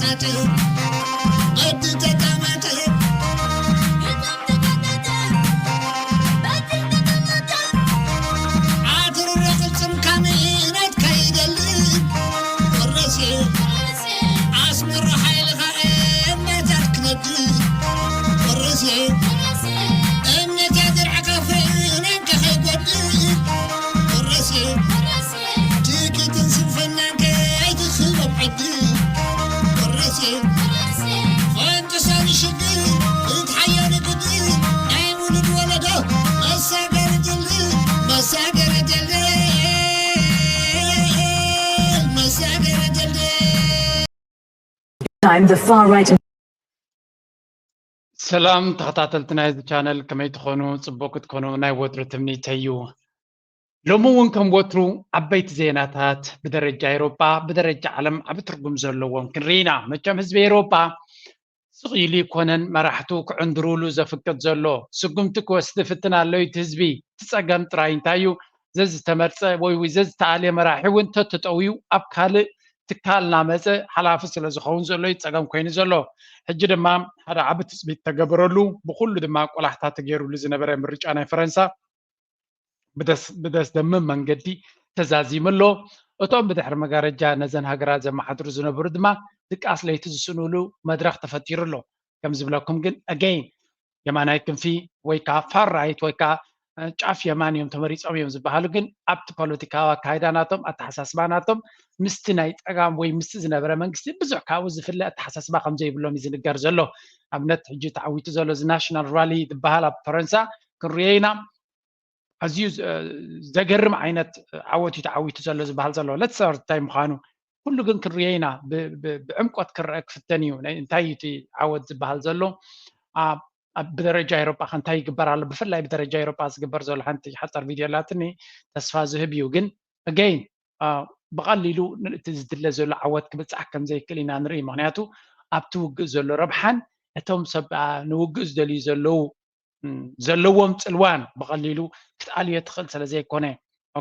በቲ ተቀመጠ፣ በቲ ተቀመጠ፣ በቲ ተቀመጠ። ዓትርሮ ቅልጽም ካሜናት ከይደሊ። ወረሴ፣ ኣስመራ ሓይልኻ እምነታት ክነዲ። ወረሴ፣ እምነታት ድርዕኻ ፍሬናን ከኸይጎዲ። ወረሴ፣ ትኪትን ስንፍናን ከይትስሎም ዕዲ። ወረሴ፣ ፈንጥሳኒ ሽግር፣ እትሓየኒ ግዲ። ናይ ውሉድ ወለዶ መሳገሪ ድልድል፣ መሳገሪ ድልድል፣ መሳገሪ ድልድል። Time, the far right ሰላም ተኸታተልቲ ናይዚ ቻነል፣ ከመይ ትኾኑ? ጽቡቅ ክትኮኑ ናይ ወትሩ ትምኒተይ እዩ። ሎሚ እውን ከም ወትሩ ዓበይቲ ዜናታት ብደረጃ ኤውሮጳ፣ ብደረጃ ዓለም ዓቢ ትርጉም ዘለዎም ክንርኢ ኢና። መቸም ህዝቢ ኤውሮጳ ስቕ ኢሉ ይኮነን መራሕቱ ክዕንድሩሉ ዘፍቅድ ዘሎ። ስጉምቲ ክወስድ ይፍትን ኣሎ እቲ ህዝቢ። እቲ ጸገም ጥራይ እንታይ እዩ? ዘዝተመርጸ ወይ ወይ ዘዝተኣልየ መራሒ እውን ተተጠውዩ ኣብ ካልእ ትካል እናመጸ ሓላፊ ስለ ዝኸውን ዘሎ እዩ ጸገም ኮይኑ ዘሎ። ሕጂ ድማ ሓደ ዓቢ ትጽቢት ተገበረሉ፣ ብኹሉ ድማ ቆላሕታ ተገይሩሉ ዝነበረ ምርጫ ናይ ፈረንሳ ብደስ ብደስደምም መንገዲ ተዛዚሙ ኣሎ። እቶም ብድሕሪ መጋረጃ ነዘን ሃገራት ዘመሓድሩ ዝነበሩ ድማ ድቃስ ለይቲ ዝስእንሉ መድረኽ ተፈጢሩ ኣሎ። ከም ዝብለኩም ግን ኣገይን የማናይ ክንፊ ወይ ከዓ ፋር ራይት ወይ ከዓ ጫፍ የማን እዮም ተመሪፆም እዮም ዝበሃሉ፣ ግን ኣብቲ ፖለቲካዊ ኣካይዳ ናቶም ኣተሓሳስባ ናቶም ምስቲ ናይ ፀጋም ወይ ምስቲ ዝነበረ መንግስቲ ብዙሕ ካብኡ ዝፍለ ኣተሓሳስባ ከም ዘይብሎም እዩ ዝንገር ዘሎ። ኣብነት ሕጂ ተዓዊቱ ዘሎ እዚ ናሽናል ራሊ ዝበሃል ኣብ ፈረንሳ ክንሪኦ ኢና። ኣዝዩ ዘገርም ዓይነት ዓወት እዩ ተዓዊቱ ዘሎ ዝበሃል ዘሎ። ለትሰር እንታይ ምዃኑ ኩሉ ግን ክንሪኦ ኢና፣ ብዕምቆት ክረአ ክፍተን እዩ። እንታይ እዩ እቲ ዓወት ዝበሃል ዘሎ? ብደረጃ ኤሮጳ ከ እንታይ ይግበር ኣሎ? ብፍላይ ብደረጃ ኤሮጳ ዝግበር ዘሎ ሓንቲ ሓፃር ቪድዮ ኣላትኒ፣ ተስፋ ዝህብ እዩ። ግን ኣገይን ብቐሊሉ እቲ ዝድለ ዘሎ ዓወት ክብፃሕ ከም ዘይክእል ኢና ንርኢ። ምክንያቱ ኣብቲ ውግእ ዘሎ ረብሓን እቶም ሰብ ንውግእ ዝደልዩ ዘለዉ ዘለዎም ፅልዋን ብቐሊሉ ክትኣልዮ ትኽእል ስለ ዘይኮነ።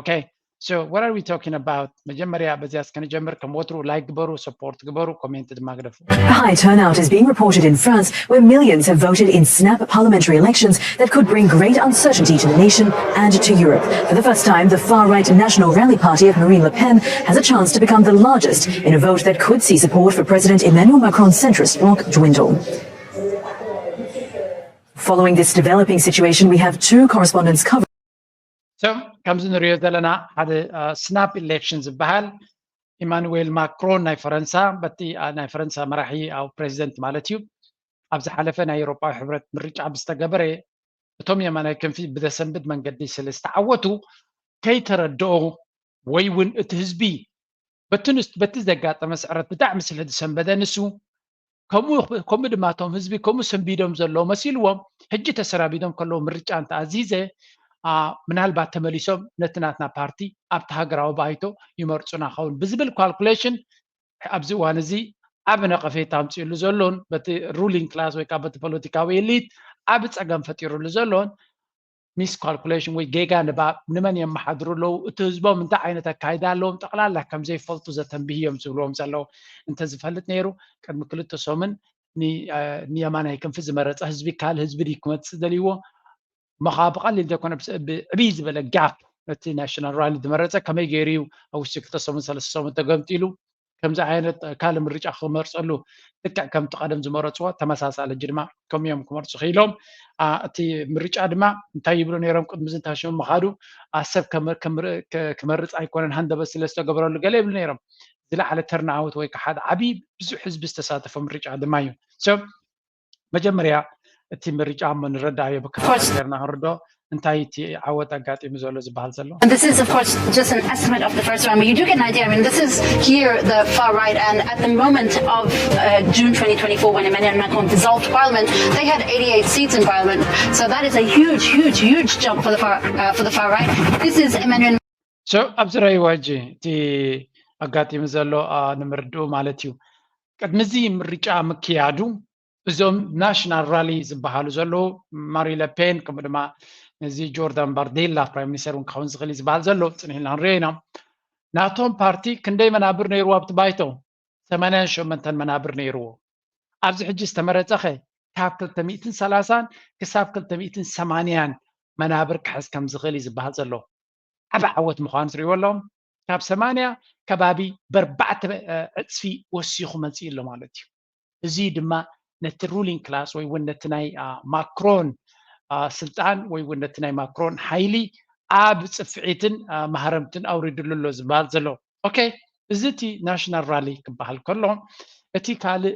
Okay, so what are we talking about? መጀመርያ በዚያ እስከ ንጀምር። ከም ወትሩ ላይክ ግበሩ፣ ሰፖርት ግበሩ፣ ኮሜንት ድማ ግደፉ። A high turnout is being reported in France, where millions have voted in snap parliamentary elections that could bring great uncertainty to the nation and to Europe. For the first time, the far right National Rally Party of Marine Le Pen has a chance to become the largest in a vote that could see support for President Emmanuel Macron's centrist bloc dwindle. Following this developing situation, we have two correspondents covering. So ከምዚ ንሪኦ ዘለና ሓደ ስናፕ ኢሌክሽን ዝበሃል ኢማኑዌል ማክሮን ናይ ፈረንሳ በቲ ናይ ፈረንሳ መራሒ ኣብ ፕሬዚደንት ማለት እዩ ኣብ ዝሓለፈ ናይ ኤውሮጳዊ ሕብረት ምርጫ ብዝተገበረ እቶም የማናይ ክንፊ ብዘሰንብድ መንገዲ ስለ ዝተዓወቱ ከይተረድኦ ወይ እውን እቲ ህዝቢ በቲ ዘጋጠመ ስዕረት ብጣዕሚ ስለ ዝሰንበደ ንሱ ከምኡ ድማ እቶም ህዝቢ ከምኡ ሰንቢዶም ዘለዉ መሲልዎም ሕጂ ተሰናቢዶም ከለዉ ምርጫ እንተኣዚዘ ምናልባት ተመሊሶም ነቲ ናትና ፓርቲ ኣብቲ ሃገራዊ ባይቶ ይመርፁና ኸውን ብዝብል ካልኩሌሽን ኣብዚ እዋን እዚ ዓብ ነቐፌታ ኣምፅእሉ ዘሎን በቲ ሩሊንግ ክላስ ወይ ከዓ በቲ ፖለቲካዊ ኤሊት ዓብ ፀገም ፈጢሩሉ ዘሎን ሚስ ካልኩሌሽን ወይ ጌጋ ንባብ ንመን የመሓድሩ ኣለዉ እቲ ህዝቦም እንታይ ዓይነት ኣካይዳ ኣለዎም ጠቕላላ ከም ዘይፈልጡ ዘተንብህ እዮም ዝብልዎም ዘለዉ እንተዝፈልጥ ነይሩ ቅድሚ ክልተ ሰሙን ንየማናይ ክንፊ ዝመረፀ ህዝቢ ካልእ ህዝቢ ድዩ ክመፅእ ደልይዎ እሞ ከዓ ብቐሊል ዘይኮነ ብዕብይ ዝበለ ጋፕ ነቲ ናሽናል ራሊ ዝመረፀ ከመይ ገይሩ እዩ ኣብ ውሽጢ ክልተ ሰሙን ሰለስተ ሰሙን ተገምጢሉ ከምዚ ዓይነት ካልእ ምርጫ ክመርፀሉ ልክዕ ከምቲ ቀደም ዝመረፅዎ ተመሳሳሊ ሕጂ ድማ ከምኡ እዮም ክመርፁ ክኢሎም። እቲ ምርጫ ድማ እንታይ ይብሉ ነይሮም ቅድሚ እዚ እንታይ ሽሙ ምኻዱ ሰብ ክመርፅ ኣይኮነን ሃንደበት ስለ ዝተገበረሉ ገለ ይብሉ ነይሮም። ዝለዓለ ተርንኣውት ወይ ከዓ ሓደ ዓብዪ ብዙሕ ህዝቢ ዝተሳተፎ ምርጫ ድማ እዩ። መጀመርያ እቲ ምርጫ እሞ ንረዳዮ ብከፋ ጌርና ክንርዶ እንታይ እቲ ዓወት ኣጋጢሙ ዘሎ ዝበሃል ዘሎ And this is, of course, just an estimate of the first round, but you do get an idea. I mean, this is here the far right, and at the moment of uh, June twenty twenty-four, when Emmanuel Macron dissolved parliament, they had eighty-eight seats in parliament. So that is a huge, huge, huge jump for the far uh, for the far right. This is Emmanuel. So ኣብዚ ረይዋ ሕጂ እቲ ኣጋጢሙ ዘሎ ንምርድኡ ማለት እዩ። ቅድሚ እዚ ምርጫ ምክያዱ እዞም ናሽናል ራሊ ዝበሃሉ ዘለዉ ማሪ ለፔን ከምኡ ድማ እዚ ጆርዳን ባርዴላ ፕራይም ሚኒስተር እውን ክኸውን ዝኽእል ዝበሃል ዘሎ ፅኒሕና ንሪኦ ኢና ናቶም ፓርቲ ክንደይ መናብር ነይርዎ ኣብቲ ባይቶ ተማንያን ሸመንተን መናብር ነይርዎ። ኣብዚ ሕጂ ዝተመረጸኸ ካብ ክልተ ሚእትን ሰላሳን ክሳብ ክልተ ሚእትን ሰማንያን መናብር ክሕዝ ከም ዝኽእል እዩ ዝበሃል ዘሎ። ዓቢ ዓወት ምዃኑ ትሪእዎ ኣለኹም። ካብ ሰማንያ ከባቢ በርባዕተ ዕፅፊ ወሲኹ መፅኡ ኣሎ ማለት እዩ። እዚ ድማ ነቲ ሩሊንግ ክላስ ወይ እውን ነቲ ናይ ማክሮን ስልጣን ወይ እውን ነቲ ናይ ማክሮን ሓይሊ ኣብ ፅፍዒትን ማህረምትን ኣውሪድሉ ኣሎ ዝበሃል ዘሎ። ኦኬ፣ እዚ እቲ ናሽናል ራሊ ክበሃል ከሎ፣ እቲ ካልእ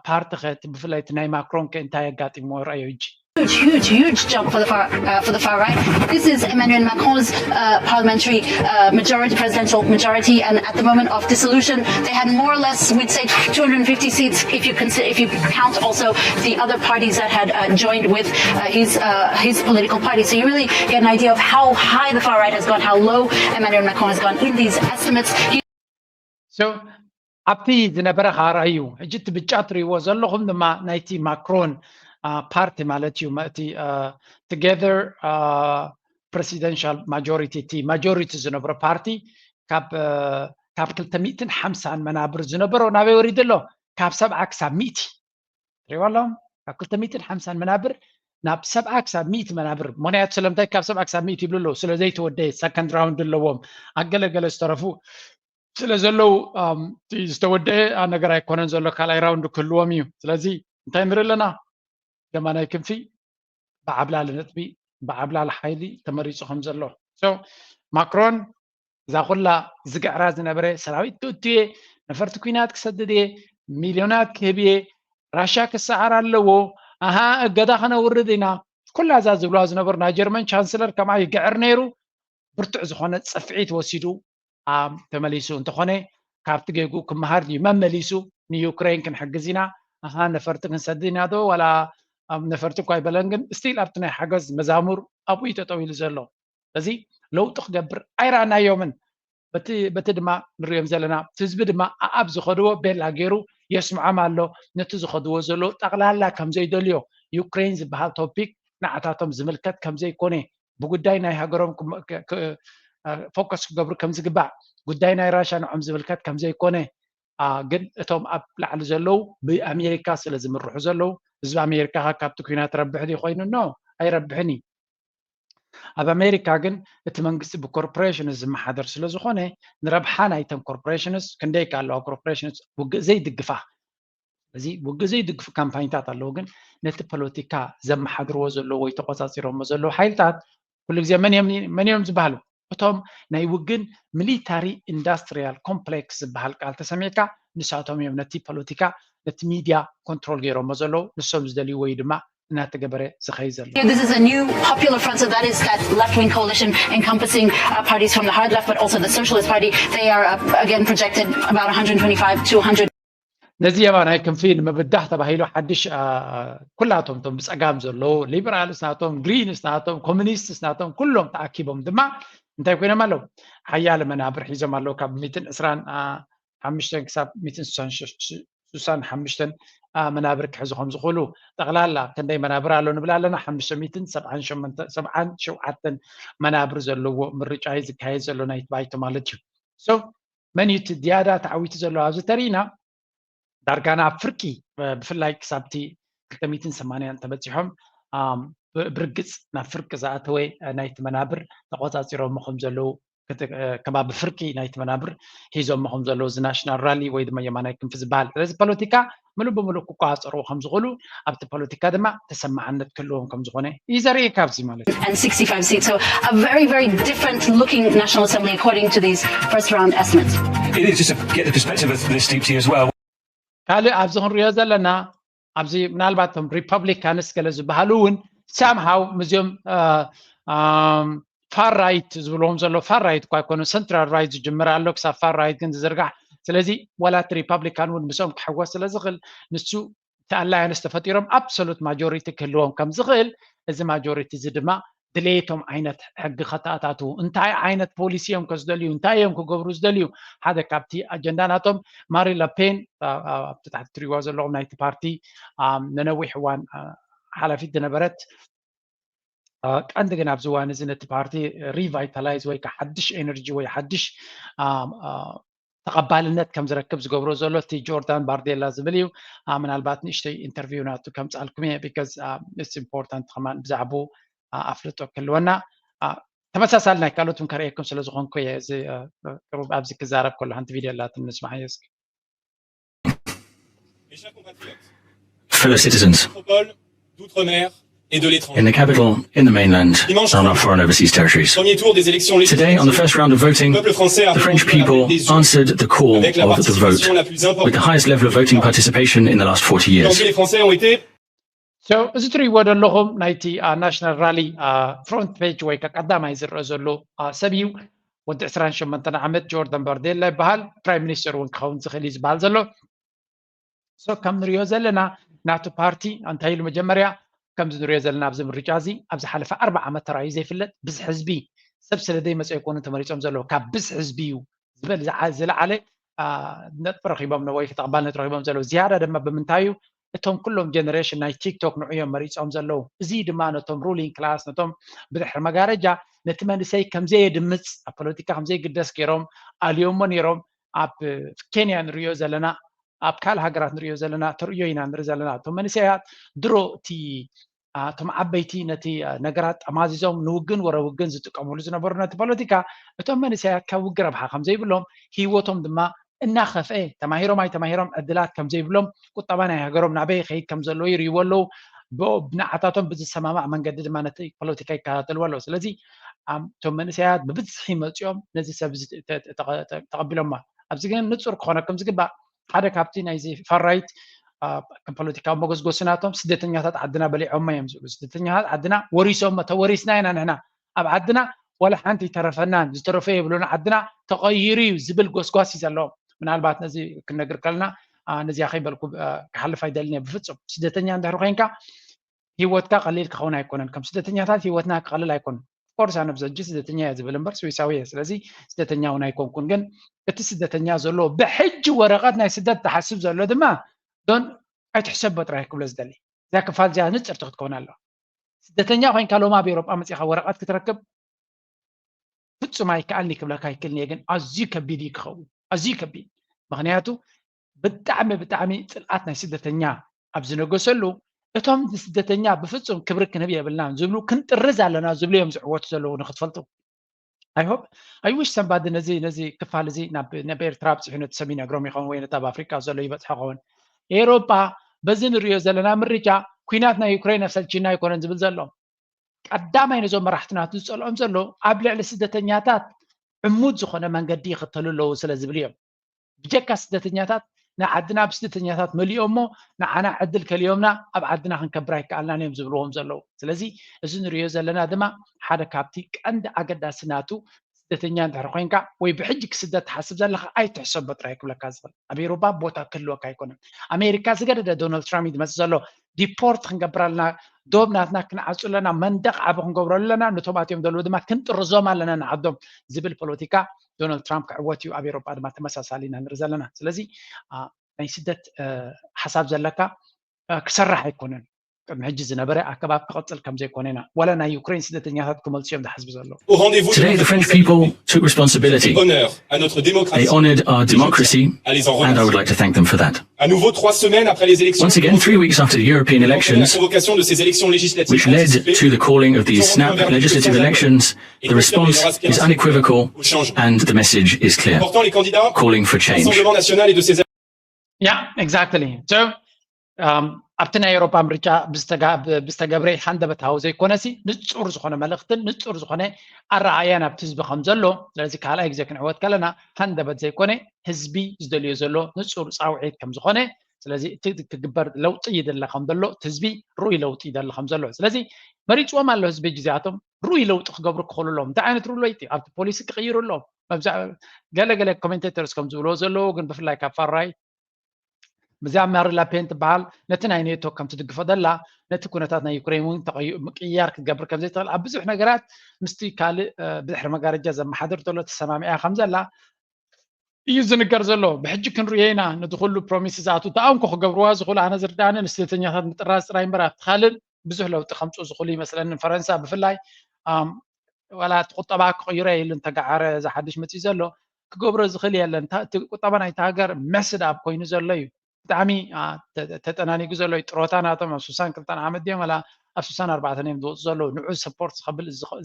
ፓርቲ ኸ፣ ብፍላይ እቲ ናይ ማክሮን ከ እንታይ ኣጋጢምዎ? ርኣዮ ሕጂ። Huge, huge, huge jump for the far uh, for the far right. This is Emmanuel Macron's uh, parliamentary uh, majority, presidential majority, and at the moment of dissolution, they had more or less, we'd say, two hundred fifty seats if you consider, if you count also the other parties that had uh, joined with uh, his uh, his political party. So you really get an idea of how high the far right has gone, how low Emmanuel Macron has gone in these estimates. He So ኣብቲ ዝነበረ ከዓ ርኣዩ። ሕጂ እቲ ብጫ ትሪእዎ ዘለኹም ድማ ናይቲ ማክሮን ፓርቲ ማለት እዩ። እቲ ቱጌዘር ፕረሲደንሻል ማጆሪቲ፣ እቲ ማጆሪቲ ዝነብሮ ፓርቲ ካብ ክልተ ሚእትን ሓምሳን መናብር ዝነበሮ ናበይ ወሪዱ ኣሎ? ካብ ሰብዓ ክሳብ ሚእቲ። ትሪእዎ ኣለኹም? ካብ ክልተ ሚእትን ሓምሳን መናብር ናብ ሰብዓ ክሳብ ሚእቲ መናብር። ምኽንያቱ ስለምንታይ ካብ ሰብዓ ክሳብ ሚእቲ ይብሉ ኣለዉ? ስለ ዘይተወደየ ሰከንድ ራውንድ ኣለዎም። ኣገለገለ ዝተረፉ ስለ ዘለዉ ዝተወደአ ነገር ኣይኮነን ዘሎ፣ ካልኣይ ራውንድ ክህልዎም እዩ። ስለዚ እንታይ ንርኢ ኣለና? የማናይ ክንፊ ብዓብላሊ ነጥቢ ብዓብላሊ ሓይሊ ተመሪፁ ከም ዘሎ። ማክሮን እዛ ኩላ ዝግዕራ ዝነበረ ሰራዊት ክእቱ እየ፣ ነፈርቲ ኲናት ክሰድድ እየ፣ ሚልዮናት ክህብ እየ፣ ራሻ ክሰዓር ኣለዎ፣ ኣሃ እገዳ ከነውርድ ኢና፣ ኩላ እዛ ዝብልዋ ዝነበሩ ናይ ጀርመን ቻንስለር ከምኣ ይግዕር ነይሩ። ብርቱዕ ዝኾነ ፅፍዒት ወሲዱ ተመሊሱ። እንተኾነ ካብቲ ጌግኡ ክመሃር ድዩ? መመሊሱ ንዩክሬን ክንሕግዝ ኢና፣ ኣሃ ነፈርቲ ክንሰድድ ኢና ዶ ዋላ ነፈርቲ እኳ ኣይበለን፣ ግን ስቲል ኣብቲ ናይ ሓገዝ መዛሙር ኣብኡ እዩ ጠጠው ኢሉ ዘሎ። ስለዚ ለውጢ ክገብር ኣይረኣናዮምን። በቲ ድማ ንሪኦም ዘለና ህዝቢ ድማ ኣኣብ ዝኸድዎ ቤላ ገይሩ የስምዖም ኣሎ። ነቲ ዝኸድዎ ዘለዉ ጠቕላላ ከም ዘይደልዮ፣ ዩክሬን ዝበሃል ቶፒክ ንዓታቶም ዝምልከት ከም ዘይኮነ፣ ብጉዳይ ናይ ሃገሮም ፎከስ ክገብሩ ከም ዝግባእ፣ ጉዳይ ናይ ራሻ ንዖም ዝምልከት ከም ዘይኮነ፣ ግን እቶም ኣብ ላዕሊ ዘለዉ ብኣሜሪካ ስለ ዝምርሑ ዘለዉ፣ ህዝቢ ኣሜሪካ ካብቲ ኲናት ረብሕ ድዩ ኮይኑ? ኖ፣ ኣይረብሕን እዩ። ኣብ ኣሜሪካ ግን እቲ መንግስቲ ብኮርፖሬሽንስ ዝመሓደር ስለ ዝኾነ፣ ንረብሓ ናይተን ኮርፖሬሽንስ፣ ክንደይ ከ ኣለዋ ኮርፖሬሽንስ ውግእ ዘይድግፋ? እዚ ውግእ ዘይድግፉ ካምፓኒታት ኣለዉ፣ ግን ነቲ ፖለቲካ ዘመሓድርዎ ዘለዉ ወይ ተቆፃፂሮሞ ዘለዉ ሓይልታት ኩሉ ግዜ መን እዮም ዝበሃሉ? እቶም ናይ ውግን ሚሊታሪ ኢንዳስትሪያል ኮምፕሌክስ ዝበሃል ቃል ተሰሚዕካ፣ ንሳቶም እዮም ነቲ ፖለቲካ ነቲ ሚድያ ኮንትሮል ገይሮሞ ዘለዉ፣ ንሶም ዝደልዩ ወይ ድማ እናተገበረ ዝኸይ ዘሎ። This is a new popular front, so that is that left-wing coalition encompassing uh, parties from the hard left, but also the Socialist Party. They are uh, again projected about one hundred twenty-five, two hundred. ነዚ የማናይ ክንፊ ንምብዳህ ተባሂሉ ሓድሽ ኩላቶም ቶም ብፀጋም ዘለዉ ሊበራልስ ናቶም፣ ግሪንስ ናቶም፣ ኮሚኒስትስ ናቶም ኩሎም ተኣኪቦም ድማ እንታይ ኮይኖም ኣለዉ? ሓያለ መናብር ሒዞም ኣለዉ። ካብ ሚትን ዕስራን ሓሙሽተን ክሳብ ሚትን ስሳን ሓሙሽተን መናብር ክሕዙ ከም ዝኽእሉ፣ ጠቕላላ ክንደይ መናብር ኣሎ ንብል ኣለና? ሓሙሽተ ሚትን ሰብዓን ሸውዓተን መናብር ዘለዎ ምርጫ እዩ ዝካየድ ዘሎ ናይቲ ባይቶ ማለት እዩ። So መን እዩ እቲ ዝያዳ ተዓዊቱ ዘሎ ኣብዚ ተሪእና? ዳርጋ ናብ ፍርቂ፣ ብፍላይ ክሳብቲ ክልተ ሚትን ሰማንያን እንተበፂሖም ብርግፅ ናብ ፍርቂ ዝኣተወ ናይቲ መናብር ተቆፃፂሮሞ ከም ዘለዉ፣ ከባቢ ፍርቂ ናይቲ መናብር ሒዞሞ ከም ዘለዉ፣ እዚ ናሽናል ራሊ ወይ ድማ የማናይ ክንፊ ዝበሃል። ስለዚ ፖለቲካ ምሉእ ብምሉእ ክቆፃፀርዎ ከም ዝኽእሉ፣ ኣብቲ ፖለቲካ ድማ ተሰማዕነት ክህልዎም ከም ዝኾነ እዩ ዘርኢ ካብዚ ማለት እዩ። And sixty-five seats, so a very, very different looking National Assembly according to these first round estimates. It is just to get the perspective of this, Deepti, as well. ካልእ ኣብዚ ክንሪኦ ዘለና ኣብዚ ምናልባት እቶም ሪፐብሊካንስ ገለ ዝበሃሉ እውን ሳምሃው ምስዚኦም ፋር ራይት ዝብልዎም ዘሎ፣ ፋር ራይት እኳ ኣይኮኑ፣ ሰንትራል ራይት ዝጅምር ኣሎ ክሳብ ፋር ራይት ግን ዝዝርጋሕ። ስለዚ ዋላ እቲ ሪፐብሊካን እውን ምስኦም ክሕወስ ስለ ዝኽእል፣ ንሱ እቲ ኣላያንስ ተፈጢሮም ኣብሶሉት ማጆሪቲ ክህልዎም ከም ዝኽእል፣ እዚ ማጆሪቲ እዚ ድማ ድሌቶም ዓይነት ሕጊ ከተኣታትዉ፣ እንታይ ዓይነት ፖሊሲ እዮም ከዝደልዩ፣ እንታይ እዮም ክገብሩ ዝደልዩ። ሓደ ካብቲ ኣጀንዳ ናቶም ማሪ ለፔን ኣብቲ ታሕቲ ትሪእዋ ዘለኹም ናይቲ ፓርቲ ንነዊሕ እዋን ሓላፊት ዝነበረት፣ ቀንዲ ግን ኣብዚ እዋን እዚ ነቲ ፓርቲ ሪቫይታላይዝ ወይ ከዓ ሓድሽ ኤነርጂ ወይ ሓድሽ ተቐባልነት ከም ዝረክብ ዝገብሮ ዘሎ እቲ ጆርዳን ባርዴላ ዝብል እዩ። ምናልባት ንእሽተይ ኢንተርቪው ናቱ ከምፅኣልኩም እየ because it's important ከማን ብዛዕባኡ ኣፍልጦ ክህልወና። ተመሳሳሊ ናይ ካልኦት እውን ከርእየኩም ስለ ዝኾንኩ እየ እዚ ቅሩብ ኣብዚ ክዛረብ ከሎ ሓንቲ ቪድዮ ኣላትኒ ንስማዓዮ እስኪ። Fellow citizens, in the capital, in the mainland, and our foreign overseas territories. Today, on the first round of voting, the French people answered the call of the vote with the highest level of voting participation in the last forty years. እዚ ትርእይዎ ዘለኹም ናይቲ ናሽናል ራሊ ፍሮንት ፔጅ ወይ ቀዳማይ ዝረአ ዘሎ ሰብ እዩ። ወዲ ዕስራን ሸሞንተን ዓመት ጆርዳን ባርዴላ ይበሃል። ፕራይም ሚኒስተር እውን ክኸውን ዝኽእል እዩ ዝበሃል ዘሎ። ሶ ከም ንሪኦ ዘለና ናቱ ፓርቲ እንታይ ኢሉ መጀመርያ ከምዚ ንሪኦ ዘለና ኣብዚ ምርጫ እዚ ኣብ ዝሓለፈ ኣርባዓ ዓመት ተራእዩ ዘይፍለጥ ብዝሒ ህዝቢ ሰብ ስለ ዘይመፀ ኣይኮኑ ተመሪፆም ዘለዉ ካብ ብዝሒ ህዝቢ እዩ ዝበል ዝለዓለ ነጥቢ ረኪቦም ወይ ተቐባልነት ረኪቦም ዘለዉ ዝያዳ ድማ ብምንታይ እዩ እቶም ኩሎም ጀነሬሽን ናይ ቲክቶክ ንዑ እዮም መሪፆም ዘለዉ እዚ ድማ ነቶም ሩሊንግ ክላስ ነቶም ብድሕሪ መጋረጃ ነቲ መንእሰይ ከምዘየድምፅ ኣብ ፖለቲካ ከምዘይግደስ ገይሮም ኣልዮሞ ነይሮም ኣብ ኬንያ ንሪኦ ዘለና ኣብ ካልእ ሃገራት ንሪኦ ዘለና ተርእዮ ኢና ንርኢ ዘለና እቶም መንእሰያት ድሮ እቲ እቶም ዓበይቲ ነቲ ነገራት ጠማዚዞም ንውግን ወረ ውግን ዝጥቀምሉ ዝነበሩ ነቲ ፖለቲካ እቶም መንእሰያት ካብ ውግን ረብሓ ከም ዘይብሎም ህይወቶም ድማ እናኸፍአ ተማሂሮም ኣይተማሂሮም ዕድላት ከም ዘይብሎም ቁጠባ ናይ ሃገሮም ናበይ ይኸይድ ከም ዘለዎ ይርእይዎ ኣለዉ ንዓታቶም ብዝሰማማዕ መንገዲ ድማ ነቲ ፖለቲካ ይከታተልዎ ኣለዉ ስለዚ እቶም መንእሰያት ብብዝሒ መፂኦም ነዚ ሰብ ተቐቢሎማ ኣብዚ ግን ንፁር ክኾነኩም ዝግባእ ሓደ ካብቲ ናይዚ ፋራይት ከም ፖለቲካዊ መጎስጎሲ ናቶም ስደተኛታት ዓድና በሊዖሞ እዮም ዝብሉ ስደተኛታት ዓድና ወሪሶሞ ተወሪስና ኢና ንሕና ኣብ ዓድና ዋላ ሓንቲ ይተረፈናን ዝተረፈ የብሉን ዓድና ተቐይሩ እዩ ዝብል ጎስጓስ እዩ ዘለዎም ምናልባት ነዚ ክነግር ከለና ነዚኣ ከይበልኩ ክሓልፍ ኣይደልን እየ ብፍፁም ስደተኛ እንድሕር ኮይንካ ህይወትካ ቀሊል ክኸውን ኣይኮነን ከም ስደተኛታት ህይወትና ክቐልል ኣይኮነን ኮርስ ኣነ ብዘጂ ስደተኛ እየ ዝብል እምበር ስዊሳዊ እየ ስለዚ ስደተኛ እውን ኣይኮንኩን ግን እቲ ስደተኛ ዘሎ ብሕጂ ወረቐት ናይ ስደት ዝሓስብ ዘሎ ድማ ዶን ኣይትሕሰቦ ጥራይ ክብሎ ዝደሊ እዛ ክፋል እዚኣ ንፅርቲ ክትከውን ኣለዋ ስደተኛ ኮይንካ ሎማ ኣብ ኤሮጳ መፂኻ ወረቐት ክትረክብ ፍፁም ኣይከኣልኒ ክብለካ ኣይክእልን እየ ግን ኣዝዩ ከቢድ እዩ ክኸውን ኣዝዩ ከቢድ ምክንያቱ ብጣዕሚ ብጣዕሚ ፅልኣት ናይ ስደተኛ ኣብ ዝነገሰሉ እቶም ንስደተኛ ብፍፁም ክብሪ ክንህብ የብልናን ዝብሉ ክንጥርዝ ኣለና ዝብሉ እዮም ዝዕወቱ ዘለዉ ንክትፈልጡ ኣይሆብ ኣይዊሽ ሰንባዲ ነዚ ነዚ ክፋል እዚ ናብ ኤርትራ ኣብፅሑ ነቲ ሰብ ይነግሮም ይኸውን ወይ ነቲ ኣብ ኣፍሪቃ ዘሎ ይበፅሖ ኸውን ኤሮጳ በዚ ንሪዮ ዘለና ምርጫ ኩናት ናይ ዩክሬን ኣሰልችና ኣይኮነን ዝብል ዘሎ ቀዳማይ ነዞም መራሕትናቱ ዝፀልኦም ዘሎ ኣብ ልዕሊ ስደተኛታት ዕሙት ዝኾነ መንገዲ ይኽተሉ ኣለዉ ስለ ዝብል እዮም ብጀካ ስደተኛታት ንዓድና ብስደተኛታት መሊኦሞ ንዓና ዕድል ከሊዮምና ኣብ ዓድና ክንከብር ኣይከኣልናን እዮም ዝብልዎም ዘለዉ ስለዚ እዚ ንሪዮ ዘለና ድማ ሓደ ካብቲ ቀንዲ ኣገዳሲ ናቱ ስደተኛ እንድሕር ኮይንካ ወይ ብሕጂ ክስደት ትሓስብ ዘለካ ኣይትሕሰቦ ጥራይ ክብለካ ዝኽእል ኣብ ኤሮባ ቦታ ክህልወካ ኣይኮነን ኣሜሪካ ዝገደደ ዶናልድ ትራምፕ እዩ ዝመፅእ ዘሎ ዲፖርት ክንገብር ኣለና ዶብ ናትና ክንዓፁ ኣለና መንደቅ ዓቢ ክንገብረሉ ኣለና ነቶም ኣትዮም ዘለዉ ድማ ክንጥርዞም ኣለና ንዓዶም ዝብል ፖለቲካ ዶናልድ ትራምፕ ክዕወት እዩ ኣብ ኤሮጳ ድማ ተመሳሳሊ ኢና ንርኢ ዘለና ስለዚ ናይ ስደት ሓሳብ ዘለካ ክሰርሕ ኣይኮነን ቅድሚ ሕጂ ዝነበረ ኣከባብ ክቐፅል ከም ዘይኮነ ኢና ዋላ ናይ ዩክሬን ስደተኛታት ክመልሱ እዮም ዝሓስቡ ዘለዉ Today, the French people took responsibility. They honored our democracy, and I would like to thank them for that. Once again, three weeks after the European elections, which led to the calling of these snap legislative elections, the response is unequivocal and the message is clear. Calling for change. Yeah, exactly. So ኣብቲ ናይ ኤሮፓ ምርጫ ብዝተገብረ ሃንደበታዊ ዘይኮነሲ ንፁር ዝኾነ መልእክትን ንፁር ዝኾነ ኣረኣእያን ኣብቲ ህዝቢ ከም ዘሎ ስለዚ ካልኣይ ግዜ ክንዕወት ከለና ሃንደበት ዘይኮነ ህዝቢ ዝደልዮ ዘሎ ንፁር ፃውዒት ከም ዝኾነ ስለዚ እቲ ክግበር ለውጢ ይደለ ከም ዘሎ እቲ ህዝቢ ርኡይ ለውጢ ይደለ ከም ዘሎ ስለዚ መሪፅዎም ኣሎ ህዝቢ ግዜኣቶም ርኡይ ለውጢ ክገብሩ ክኽእሉ ኣለዎም እንታይ ዓይነት ርኡይ ለውጢ ኣብቲ ፖሊሲ ክቕይሩ ኣለዎም ገለገለ ኮሜንቴተርስ ከም ዝብልዎ ዘለዉ ግን ብፍላይ ካብ ፋራይ እዚኣ ማሪ ላፔን ትበሃል ነቲ ናይ ኔቶ ከም ትድግፎ ደላ ነቲ ኩነታት ናይ ዩክሬን እውን ምቅያር ክትገብር ከም ዘይትኽእል ኣብ ብዙሕ ነገራት ምስቲ ካልእ ብድሕሪ መጋረጃ ዘመሓድር ዘሎ ተሰማሚዓ ከም ዘላ እዩ ዝንገር ዘሎ ብሕጂ ክንርእዮ ኢና ነቲ ኩሉ ፕሮሚስ ዝኣቱ ተኣንኮ ክገብርዋ ዝኽእሉ ኣነ ዝርዳእኒ ንስደተኛታት ምጥራዝ ጥራይ እምበር ኣብቲ ካልእ ብዙሕ ለውጢ ከምፅኡ ዝኽእሉ ይመስለኒ ፈረንሳ ብፍላይ ዋላ እቲ ቁጠባ ክቕይሮ ኢሉ እንተገዓረ እዚ ሓድሽ መፅኡ ዘሎ ክገብሮ ዝኽእል የለን። እቲ ቁጠባ ናይቲ ሃገር መስድ ኣብ ኮይኑ ዘሎ እዩ። ብጣዕሚ ተጠናኒጉ ዘሎ እዩ። ጥሮታ ናቶም ኣብ ስሳን ክልተን ዓመት ድዮም ወላ ኣብ ስሳን ኣርባዕተን እዮም ዝወፁ ዘለዉ። ንዑ ሰፖርት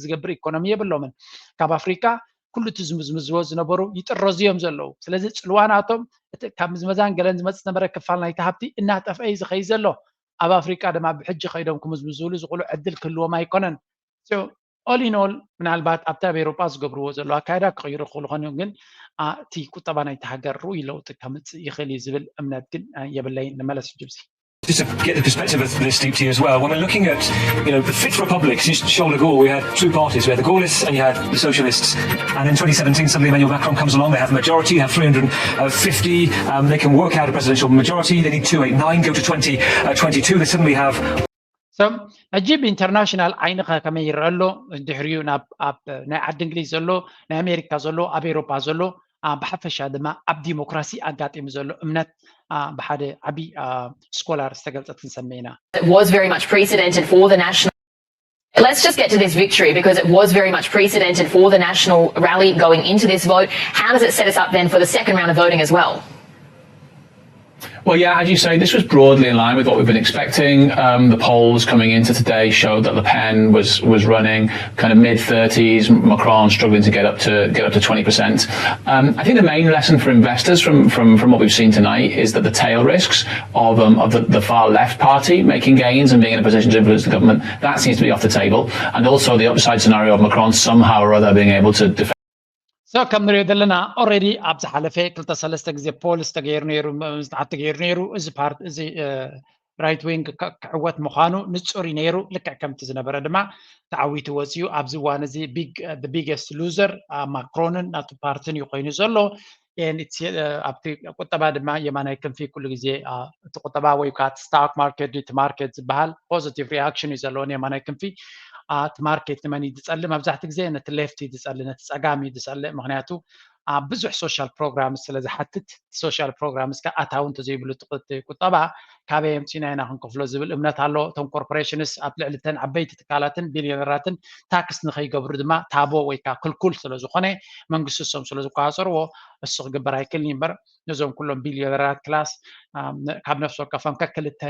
ዝገብር ኢኮኖሚ የብሎምን። ካብ ኣፍሪካ ኩሉ እቲ ዝምዝምዝዎ ዝነበሩ ይጥረዙ እዮም ዘለዉ። ስለዚ ፅልዋ ናቶም ካብ ምዝመዛን ገለን ዝመፅእ ዝነበረ ክፋል ናይቲ ሃብቲ እናጠፍአ እዩ ዝኸይድ ዘሎ። ኣብ ኣፍሪቃ ድማ ብሕጂ ከይዶም ክምዝምዝሉ ዝኽእሉ ዕድል ክህልዎም ኣይኮነን። ኦል ኢን ኦል ምናልባት ኣብቲ ኣብ ኤሮጳ ዝገብርዎ ዘሎ ኣካይዳ ክቕይሩ ክኽእሉ ኾን ግን እቲ ቁጠባ ናይቲ ሃገር ርኡይ ለውጢ ከምፅእ ይኽእል እዩ ዝብል እምነት ግን የብለይን። ንመለስ ጅብሲ Just to get the perspective of this deep to you as well, when we're looking at you know the Fifth Republic, since Charles de Gaulle, we had two parties. We had the Gaullists and you had the Socialists. And in twenty seventeen, suddenly Emmanuel Macron comes along. They have a majority, have three hundred fifty. Um, they can work out a presidential majority. They need two eight nine, go to twenty, uh, twenty-two. They suddenly have ሕጂ ብኢንተርናሽናል ዓይንኸ ከመይ ይረአ ኣሎ? ድሕሪኡ ናብ ኣብ ናይ ዓዲ እንግሊዝ ዘሎ፣ ናይ ኣሜሪካ ዘሎ፣ ኣብ ኤሮፓ ዘሎ፣ ብሓፈሻ ድማ ኣብ ዲሞክራሲ ኣጋጢሙ ዘሎ እምነት ብሓደ ዓቢ ስኮላር ዝተገልጸት ክንሰምዕ ኢና። It was very much precedented for the national Let's just get to this victory because it was very much precedented for the national rally going into this vote. How does it set us up then for the second round of voting as well? Well, yeah, as you say, this was broadly in line with what we've been expecting. Um, the polls coming into today showed that Le Pen was was running kind of mid thirties, Macron struggling to get up to get up to twenty percent. Um, I think the main lesson for investors from from from what we've seen tonight is that the tail risks of um, of the, the far left party making gains and being in a position to influence the government, that seems to be off the table. And also the upside scenario of Macron somehow or other being able to defend. So ከም ንሪኦ ዘለና already ኣብ ዝሓለፈ ክልተ ሰለስተ ግዜ ፖል ዝተገይሩ ነይሩ፣ ምፅናት ተገይሩ ነይሩ። እዚ ፓርቲ እዚ ራይት ዊንግ ክዕወት ምዃኑ ንፁር እዩ ነይሩ። ልክዕ ከምቲ ዝነበረ ድማ ተዓዊቱ ወፂኡ። ኣብዚ እዋን እዚ ቢግ ቢገስት ሉዘር ማክሮንን ናቱ ፓርትን እዩ ኮይኑ ዘሎ። ኣብቲ ቁጠባ ድማ የማናይ ክንፊ ኩሉ ግዜ እቲ ቁጠባ ወይ ከዓ ስታክ ማርኬት እቲ ማርኬት ዝበሃል ፖዚቲቭ ሪኣክሽን እዩ ዘለዎ ንየማናይ ክንፊ። እቲ ማርኬት ንመን እዩ ዝፀልእ? መብዛሕቲ ግዜ ነቲ ሌፍት እዩ ዝፀልእ፣ ነቲ ፀጋም እዩ ዝፀልእ። ምክንያቱ ብዙሕ ሶሻል ፕሮግራምስ ስለ ዝሓትት፣ ሶሻል ፕሮግራምስ ከዓ ኣታዊ እንተዘይብሉ እቲ ቁጠባ ካበይ ኣምፂእና ኢና ክንከፍሎ ዝብል እምነት ኣሎ። እቶም ኮርፖሬሽንስ ኣብ ልዕሊ እተን ዓበይቲ ትካላትን ቢልዮነራትን ታክስ ንከይገብሩ ድማ ታቦ ወይ ከዓ ክልኩል ስለዝኮነ መንግስቲ እሶም ስለዝቆፃፀርዎ እሱ ክግበር ኣይክእልን እዩ። እምበር ነዞም ኩሎም ቢልዮነራት ክላስ ካብ ነፍሲ ወከፎም ከክልተ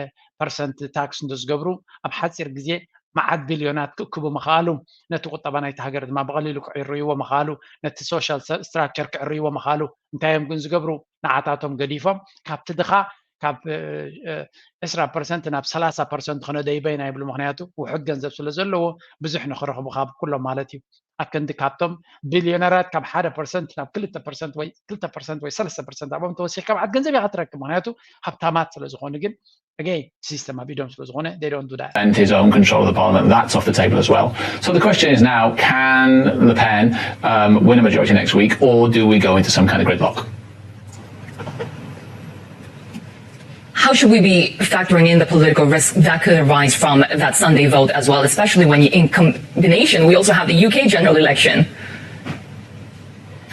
ፐርሰንት ታክስ እንተዝገብሩ ኣብ ሓፂር ግዜ መዓት ቢልዮናት ክእክቡ ምኽኣሉ፣ ነቲ ቁጠባ ናይቲ ሃገር ድማ ብቐሊሉ ክዕርይዎ ምኽኣሉ፣ ነቲ ሶሻል ስትራክቸር ክዕርይዎ ምኽኣሉ። እንታይ እዮም ግን ዝገብሩ? ንዓታቶም ገዲፎም ካብቲ ድኻ ካብ ዕስራ ፐርሰንት ናብ ሰላሳ ፐርሰንት ክነደይበ ኢና ይብሉ። ምክንያቱ ውሑድ ገንዘብ ስለ ዘለዎ ብዙሕ ንክረኽቡ ካብ ኩሎም ማለት እዩ። ኣክንዲ ካብቶም ቢልዮነራት ካብ ሓደ ፐርሰንት ናብ ክልተ ፐርሰንት ወይ ክልተ ፐርሰንት ወይ ሰለስተ ፐርሰንት ኣብኦም ተወሲኽካ መዓት ገንዘብ ኢኻ ትረክብ። ምክንያቱ ሃብታማት ስለ ዝኾኑ። ግን again system ኣብ ኢዶም ስለ ዝኾነ they don't do that. And his own control of the parliament, that's off the table as well. So the question is now, can Le Pen um, win a majority next week, or do we go into some kind of gridlock? How should we be factoring in the political risk that could arise from that Sunday vote as well, especially when in combination we also have the U K general election?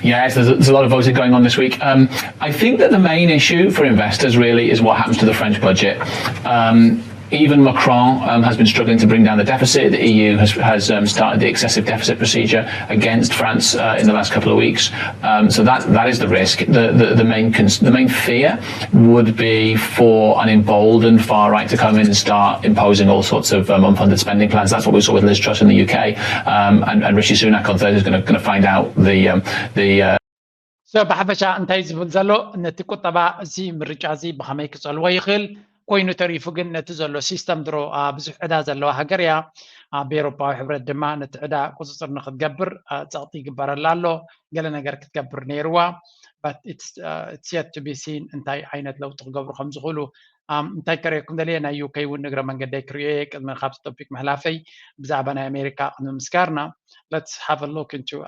Yes, there's a, there's a lot of voting going on this week. Um, I think that the main issue for investors really is what happens to the French budget. Um, even Macron um, has been struggling to bring down the deficit. The E U has, has um, started the excessive deficit procedure against France uh, in the last couple of weeks. Um, so that that is the risk. The the, the main cons- the main fear would be for an emboldened far right to come in and start imposing all sorts of um, unfunded spending plans. That's what we saw with Liz Truss in the U K, um, and, and Rishi Sunak on Thursday is going to find out the um, the. Uh, So ብሓፈሻ እንታይ ዝብል ዘሎ ነቲ ቁጠባ እዚ ምርጫ እዚ ብኸመይ ክፀልዎ ይኽእል ኮይኑ ተሪፉ ግን ነቲ ዘሎ ሲስተም ድሮ ብዙሕ ዕዳ ዘለዋ ሃገር እያ። ኣብ ኤሮፓዊ ሕብረት ድማ ነቲ ዕዳ ቁፅፅር ንክትገብር ፀቕጢ ይግበረላ ኣሎ። ገለ ነገር ክትገብር ነይርዋ። It's yet to be seen እንታይ ዓይነት ለውጢ ክገብሩ ከም ዝኽእሉ። እንታይ ከርእየኩም ደልየ ናይ ዩከይ እውን ንግረ መንገደይ ክርእዮ እየ ቅድሚ ካብቲ ቶፒክ ምሕላፈይ ብዛዕባ ናይ ኣሜሪካ ቅድሚ ምስጋርና let's have a look into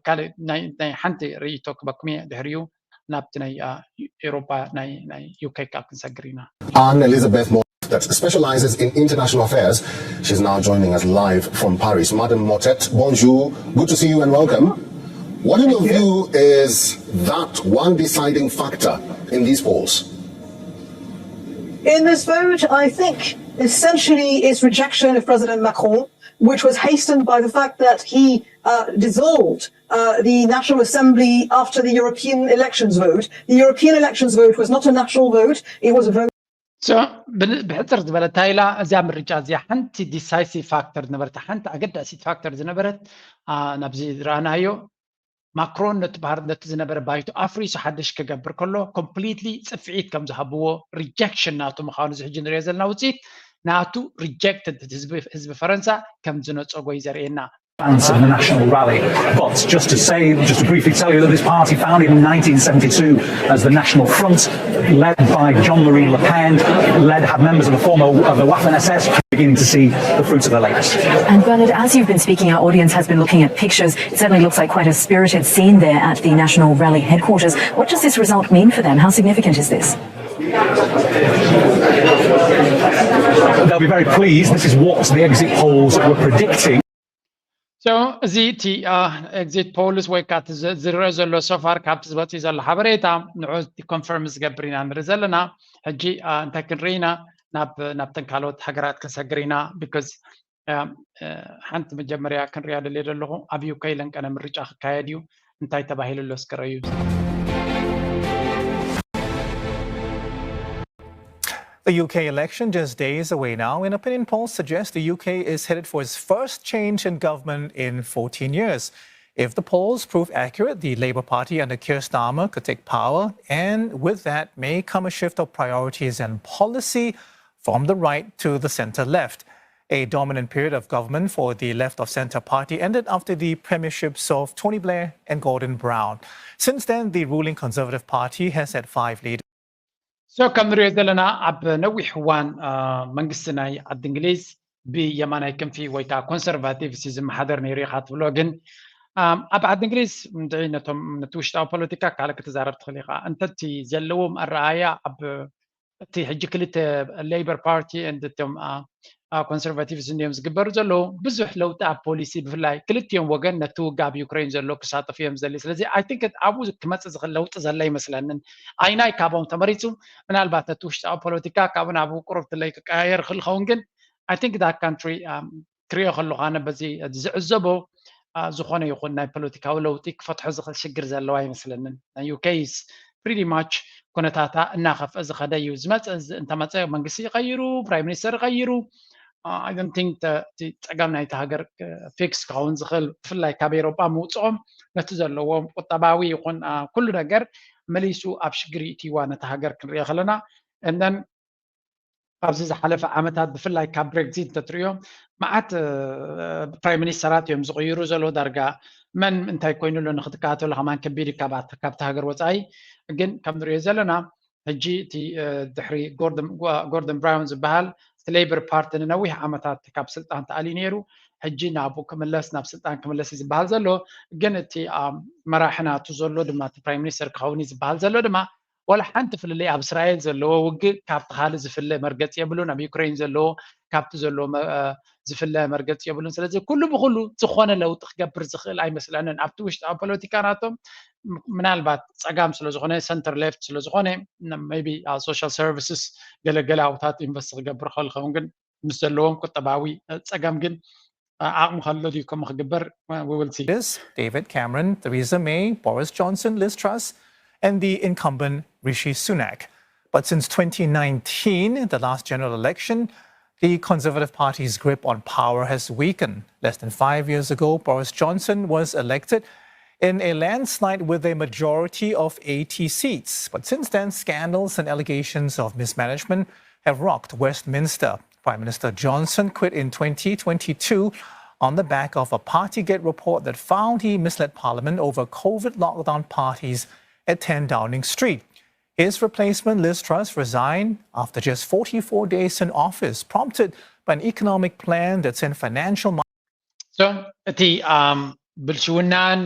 ካልእ ናይ ሓንቲ ርእይቶ ክበኩም እየ ድሕሪኡ ናብቲ ናይ ኤሮፓ ናይ ዩከይ ከዓ ክንሰግር ኢና። Anne Elizabeth Moffat specializes in international affairs. She's now joining us live from Paris. Madam Mottet, bonjour. Good to see you and welcome. What, in your view, is that one deciding factor in these polls? In this vote, I think essentially it's rejection of President Macron. which was hastened by the fact that he uh, dissolved uh, the National Assembly after the European elections vote. The European elections vote was not a national vote, it was a vote. So ብን- ብሕፅር ዝበለ ታይላ እዚኣ ምርጫ እዚኣ ሓንቲ ዲሳይሲቭ ፋክተር ዝነበረት ሓንቲ ኣገዳሲት ፋክተር ዝነበረት ናብዚ ዝረኣናዮ ማክሮን ነቲ ባህር ነቲ ዝነበረ ባይቶ ኣፍሪሱ ሓደሽ ክገብር ከሎ ኮምፕሊትሊ ፅፍዒት ከም ዝሃብዎ ሪጀክሽን ናቱ ምዃኑ እዚ ሕጂ ንሪኦ ዘለና ውፅኢት ናቱ ሪጀክትድ ህዝቢ ፈረንሳ ከም ዝነፀጎ እዩ ዘርእየና Of the National Rally. But just to say, just to briefly tell you that this party, founded in nineteen seventy-two as the National Front, led by Jean Marie Le Pen, led had members of the former of the Waffen S S, beginning to see the fruits of their labours. And Bernard, as you've been speaking, our audience has been looking at pictures. It certainly looks like quite a spirited scene there at the National Rally headquarters. What does this result mean for them? How significant is this? They'll be very pleased. This is what the exit polls were predicting. So እዚ እቲ ኤግዚት ፖልስ ወይ ከዓ ዝረአ ዘሎ ሶፋር ካብቲ ዝወፅእ ዘሎ ሓበሬታ ንዑ ኮንፈርም ዝገብር ኢና ንርኢ ዘለና። ሕጂ እንታይ ክንርኢ ኢና? ናብ ናብተን ካልኦት ሃገራት ክንሰግር ኢና። ቢካዝ ሓንቲ መጀመርያ ክንሪኣ ደልየ ዘለኹ ኣብ ዩኬ ለንቀነ ምርጫ ክካየድ እዩ። እንታይ ተባሂሉ ኣሎ እስክረዩ። The U K election just days away now, and opinion polls suggest the U K is headed for its first change in government in fourteen years. If the polls prove accurate, the Labour Party under Keir Starmer could take power, and with that may come a shift of priorities and policy from the right to the centre left. A dominant period of government for the left of centre party ended after the premierships of Tony Blair and Gordon Brown. Since then, the ruling Conservative Party has had five leaders. So ከም ንሪኦ ዘለና ኣብ ነዊሕ እዋን መንግስቲ ናይ ዓዲ እንግሊዝ ብየማናይ ክንፊ ወይ ከዓ ኮንሰርቫቲቭ ሲ ዝመሓደር ነይሩ ኢኻ ትብሎ። ግን ኣብ ዓዲ እንግሊዝ እንድዒ ነቶም ነቲ ውሽጣዊ ፖለቲካ ካልእ ክትዛረብ ትኽእል ኢኻ። እንተቲ ዘለዎም ኣረኣያ ኣብ እቲ ሕጂ ክልተ ሌበር ፓርቲ እቶም ኮንሰርቫቲቭስ እንዲዮም ዝግበሩ ዘለዉ ብዙሕ ለውጢ ኣብ ፖሊሲ ብፍላይ ክልቲኦም ወገን ነቲ ውጋ ኣብ ዩክሬን ዘሎ ክሳተፉ እዮም ዝደልዩ። ስለዚ ኣይ ቲንክ ኣብኡ ክመፅእ ዝኽእል ለውጢ ዘለ ይመስለንን። ኣይናይ ካብኦም ተመሪፁ ምናልባት ነቲ ውሽጣዊ ፖለቲካ ካብኡ ናብኡ ቁሩብ ትለይ ክቀያየር ይኽእል ይኸውን። ግን ኣይ ቲንክ ዳት ካንትሪ ክሪኦ ከለኹ ኣነ በዚ ዝዕዘቦ ዝኾነ ይኹን ናይ ፖለቲካዊ ለውጢ ክፈትሖ ዝኽእል ሽግር ዘለዋ ኣይመስለንን። ናይ ዩ ኬ ስ ፕሪቲ ማች ኩነታታ እናኸፍአ ዝኸደ እዩ ዝመፀ። እንተመፀ መንግስቲ ይቐይሩ፣ ፕራይም ሚኒስተር ይቐይሩ። ኣይ ዶንት ቲንክ እቲ ፀገም ናይቲ ሃገር ፊክስ ክኸውን ዝኽእል ብፍላይ ካብ ኤሮጳ ምውፅኦም ነቲ ዘለዎም ቁጠባዊ ይኹን ኩሉ ነገር መሊሱ ኣብ ሽግር ይእትይዋ ነቲ ሃገር ክንሪኦ ከለና እነን ኣብዚ ዝሓለፈ ዓመታት ብፍላይ ካብ ብሬግዚት እንተትሪኦ መዓት ፕራይም ሚኒስተራት እዮም ዝቕይሩ ዘለዉ። ዳርጋ መን እንታይ ኮይኑ ኣሎ ንክትከታተሎ ከማን ከቢድ እዩ ካብቲ ሃገር ወፃኢ። ግን ከም ንሪኦ ዘለና ሕጂ እቲ ድሕሪ ጎርደን ብራውን ዝበሃል እቲ ሌበር ፓርቲ ንነዊሕ ዓመታት ካብ ስልጣን ተኣልዩ ነይሩ። ሕጂ ናብኡ ክምለስ ናብ ስልጣን ክምለስ እዩ ዝበሃል ዘሎ። ግን እቲ መራሒ ናቱ ዘሎ ድማ እቲ ፕራይም ሚኒስተር ክኸውን እዩ ዝበሃል ዘሎ ድማ ዋላ ሓንቲ ፍልልይ ኣብ እስራኤል ዘለዎ ውግእ ካብቲ ካልእ ዝፍለ መርገፂ የብሉን። ኣብ ዩክሬን ዘለዎ ካብቲ ዘለዎ ዝፍለ መርገፂ የብሉን። ስለዚ ኩሉ ብኩሉ ዝኾነ ለውጢ ክገብር ዝኽእል ኣይመስለንን። ኣብቲ ውሽጣዊ ፖለቲካ ናቶም ምናልባት ፀጋም ስለዝኾነ ሰንተር ሌፍት ስለዝኾነ ሜይ ቢ ሶሻል ሰርቪስስ ገለገለ ኣብታት ኢንቨስት ክገብር ክኽእል ይኸውን። ግን ምስ ዘለዎም ቁጠባዊ ፀገም ግን ዓቕሚ ከሎ ድዩ ከምኡ ክግበር? We will see. David Cameron, Theresa May, Boris Johnson, Liz Truss, and the incumbent Rishi Sunak. But since twenty nineteen, the last general election, the Conservative Party's grip on power has weakened. Less than five years ago, Boris Johnson was elected in a landslide with a majority of eighty seats. But since then, scandals and allegations of mismanagement have rocked Westminster. Prime Minister Johnson quit in twenty twenty-two on the back of a Partygate report that found he misled Parliament over COVID lockdown parties at ten Downing Street. His replacement, Liz Truss, resigned after just forty-four days in office, prompted by an economic plan that sent financial So እቲ ብልሽውናን